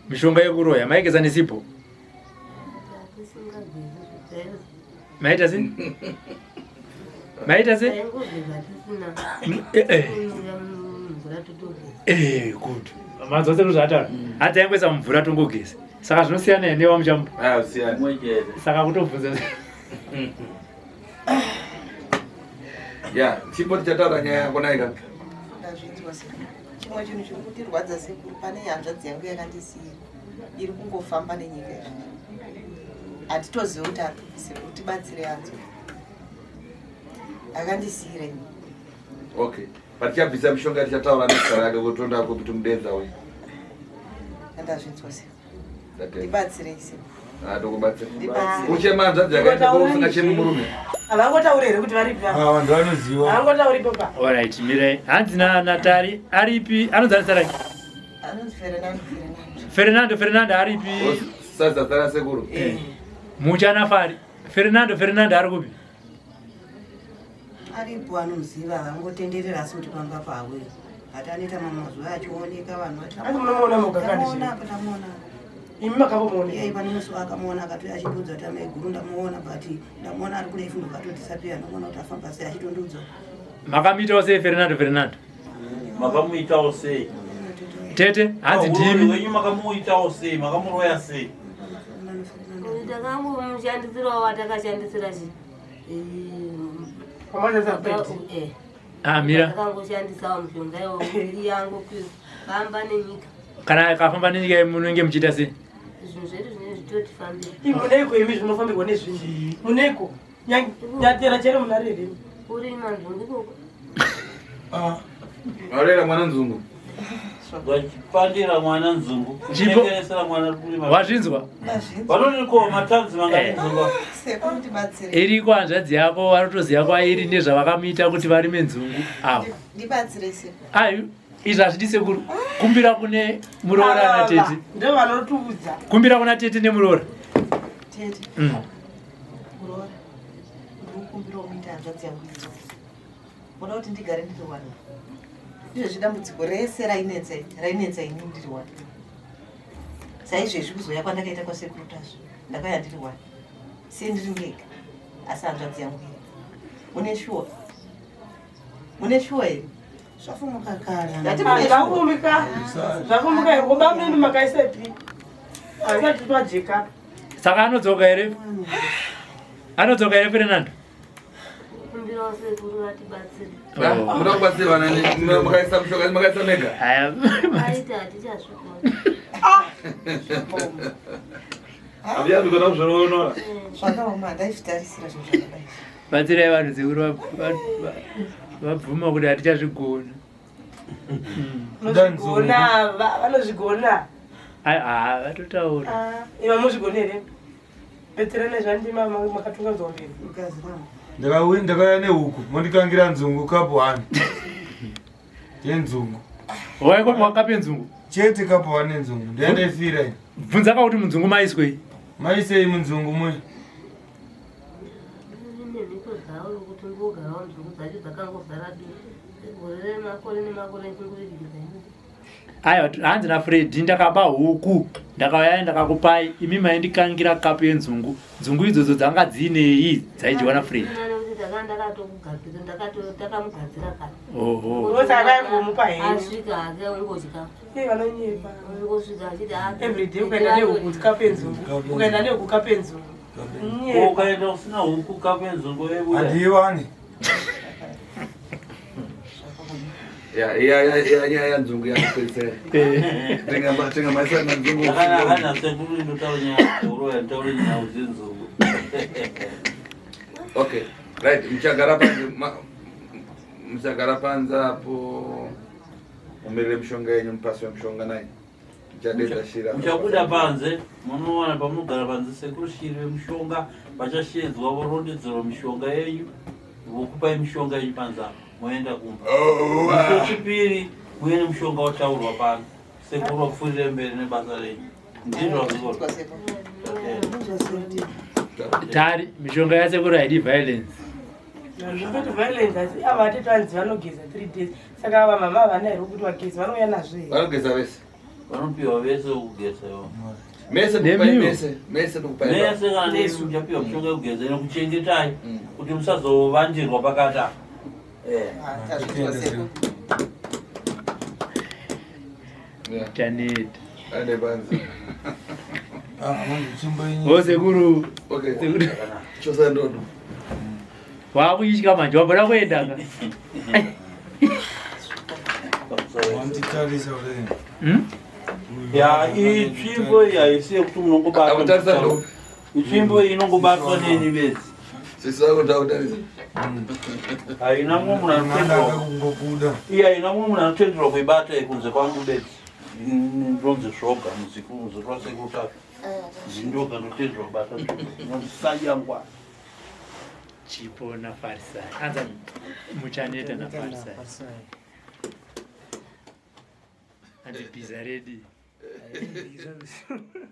Mishonga yekuroya maigeza nesipo. Maita sei? Maita sei? Taingogeza tisina. Eh, eh. Kunyura mumvura totogeza. Eh, good. Manzwa sekuru zvaataura. Hanzi aingoisa mumvura tongogeza. Saka zvinosiyana here newamuchamupa? Ah, siyana. Mumwe chete. Saka kutobvunza. Ya, chipo tichataura nyaya yako naika. Ndazvinzwa sekuru. Chimwe chinhu chiri kundirwadza sekuru pane hanzvadzi yangu yakandisiya iri kungofamba nenyika izvi. Hatitozivi kuti ari kupi sekuru tibatsire hanzo. Akandisiyira ini. Okay. Patichabvisa mishonga tichataura nezita rake kuti tonda kupi timudedza uyu. Ndazvinzwa sekuru. Ndatenda. Ndibatsirei sekuru. Ah, tokubatsira. Ndibatsire. Uchema hanzvadzi yakaenda ko usingachemi murume. Havangotauri here kuti varipi Ah, vanhu vanoziva. Havangotauri papa. Alright, mirai. Hanzi na Natari aripi? Anonzi ani Sarai? Anonzi Fernando Fernando. Fernando Fernando aripi? Sadza tara sekuru. Eh. Muchana fari. Fernando Fernando ari kupi? Aripo anomuziva vangotenderera asi kuti pamba pavo. But anoita mamwe mazuva achioneka vanhu vati Asi munomuona moga kandi Tamuona apa tamuona. Imi makamuona? Iye pane musi waakamuona akatouya achindiudza kuti amaiguru ndamuona but ndamuona ari kurefu ndobva atodisappear ndamuona kuti afamba sei achitondiudza. Makamuitawo sei Fernando Fernando? Makamuitawo sei? Tete, hanzi ndimi. Wenyu makamuitawo sei? Makamuroya sei? Takangomushandisirawo watakashandisira chi. Pamashandisira Ah, mira. Takangoshandisawo mishonga iwo yangu kufamba nenyika. Kana akafamba nenyika munenge muchiita sei? Zvinhu zvedu zvinenge zvitotifambira. Imi muneiko imi zvinofambirwa nezvinhu? Muneiko? Nyatera chero munarere. Urima nzungu ikoko. Varera mwana nzungu. Vachipandira mwana nzungu. Chipo. Kutengeresera mwana kurima. Wazvinzwa? Vanoniko matanzi mangani nzungu? Sekuru ndibatsire. Iriko hanzvadzi yako vanotoziva kwairi nezvavakamuita kuti varime nzungu avo. Ndibatsire sekuru. Ayu, izvi hazvidi sekuru. Kumbira kune muroora na tete. Ndo vanotiudza. Kumbira kuna tete nemuroora. Tete. Muroora. Ndikukumbirawo muite hanzvadzi yangu idzoke. Muda kuti ndigare ndiri wani. Izvezvi dambudziko rese rainetsa rainetsa ini ndiri wani. Saizvezvi kuzouya kwandakaita kwasekuru Tasvu ndakauya ndiri wani. Sei ndiri ndega asi hanzvadzi yangu iri. Mune shuwa? Mune shuwa here? Zvafumuka kare. Ndati mune shuwa. Zvafumuka. Zvafumuka here? Kuba munini makaisepi? Asati twajeka. Saka anodzoka here? Anodzoka here Fernando? Kumbirawo sekuru vatibatsire. Oh. Muda kubatsirwa nani? Makaisa mushonga, makaisa mega. Aiti hatichazvikona. Hambiambi kona kuzvinoonora. Zvakaoma handaizvitarisira zvinhu zvakadai. Batsirai vanhu sekuru vabvuma kuti hatichazvigona. Vanozvigona, vanozvigona. Ai, ah, vatotaura. Ah, Ima muzvigona here? Betserana zvandima makatungamidza mberi. Ndakauya nehuku mondikangira nzungu kapu 1 yenzungu. Wakape nzungu? Chete kapu 1 yenzungu. Ndiyandaifira ini. Bvunza ka kuti munzungu maiswei? Maisei munzungu mwe? Nemhiko dzavo kuti ngogarawo nzungu dzacho dzakangozara du. Gore remakore nemakore ndingoverekedza ini. Aiwa, hanzi naFredi ndakaba huku ndakauya ndakakupai imi maindikangira kapu yenzungu. Nzungu idzodzo dzanga dziinei dzaidyiwa naFredi? Nani kuti ndakanga ndakatokugadzira takamugadzira kare. Oho. Rose akaingomupa henyu. Asvika hake ongodya. Iye vanonyepa. Ongosvika achiti ah, Everyday ukaenda nehuku kapu yenzungu. Ukaenda nehuku kapu yenzungu. Nyepa. Ukaenda usina huku kapu yenzungu yebuda. Handiiwani. Ya ya ya ya nyaya yanzungu yakupedzera. Tenga tenga maisa na nzungu. Kana kana sekuru ndotaura nyaya dzeuroya nditaure nyaya dzenzungu. Okay. Right, muchagara panze muchagara panze apo mumirire mishonga yenyu mupasi wemushonga naye. Muchadedza shira. Muchabuda panze munowana pamunogara panze sekuru shiri vemushonga vachashedzwa vorondedzerwa mishonga yenyu vokupai mishonga yenyu panze apo moenda kumba. Musi wechipiri muine mushonga wataurwa pano sekuru vapfuurire mberi nebasa renyu. Ndizvo zvazvikora. Tari, mishonga yasekuru haidi violence. Zvakati violence asi ava vatete vanzi vanogeza 3 days. Saka ava mama havana here kuti vageze vanouya nazvo here? Vanogeza vese. Vanopiwa vese vekugeza ivo. Mese ndikupai mese, mese ndikupai. Mese kana nesu muchapiwa mishonga yekugeza inokuchengetai kuti musazovandirwa pakati apa. Taneta. Ande panze. O sekuru. Okay. Sekuru. Chosa ndodo. Wakuitya manje wabona kuenda ka. Wanditarisa kudai. Ya, iyi tsvimbo iyi haisi yekuti munongobatwa. Akutarisa ndopi? Itsvimbo iyi inongobatwa neni bedzi. Sisi wako ndakutarisa. Haina mumwe munhu anotenderwa. Kungobuda. Iyi haina mumwe munhu anotenderwa kuibata iyi kunze kwangu bedzi. Ndonzi zvoga muziku muzukuru wasekuru Tasvu. Ndindoga ndotenderwa kubata tsvimbo. Inonzi Sayangwa. Chipo naFarisai. Anza muchaneta naFarisai. Anzi bhiza redi. Zvinotumika.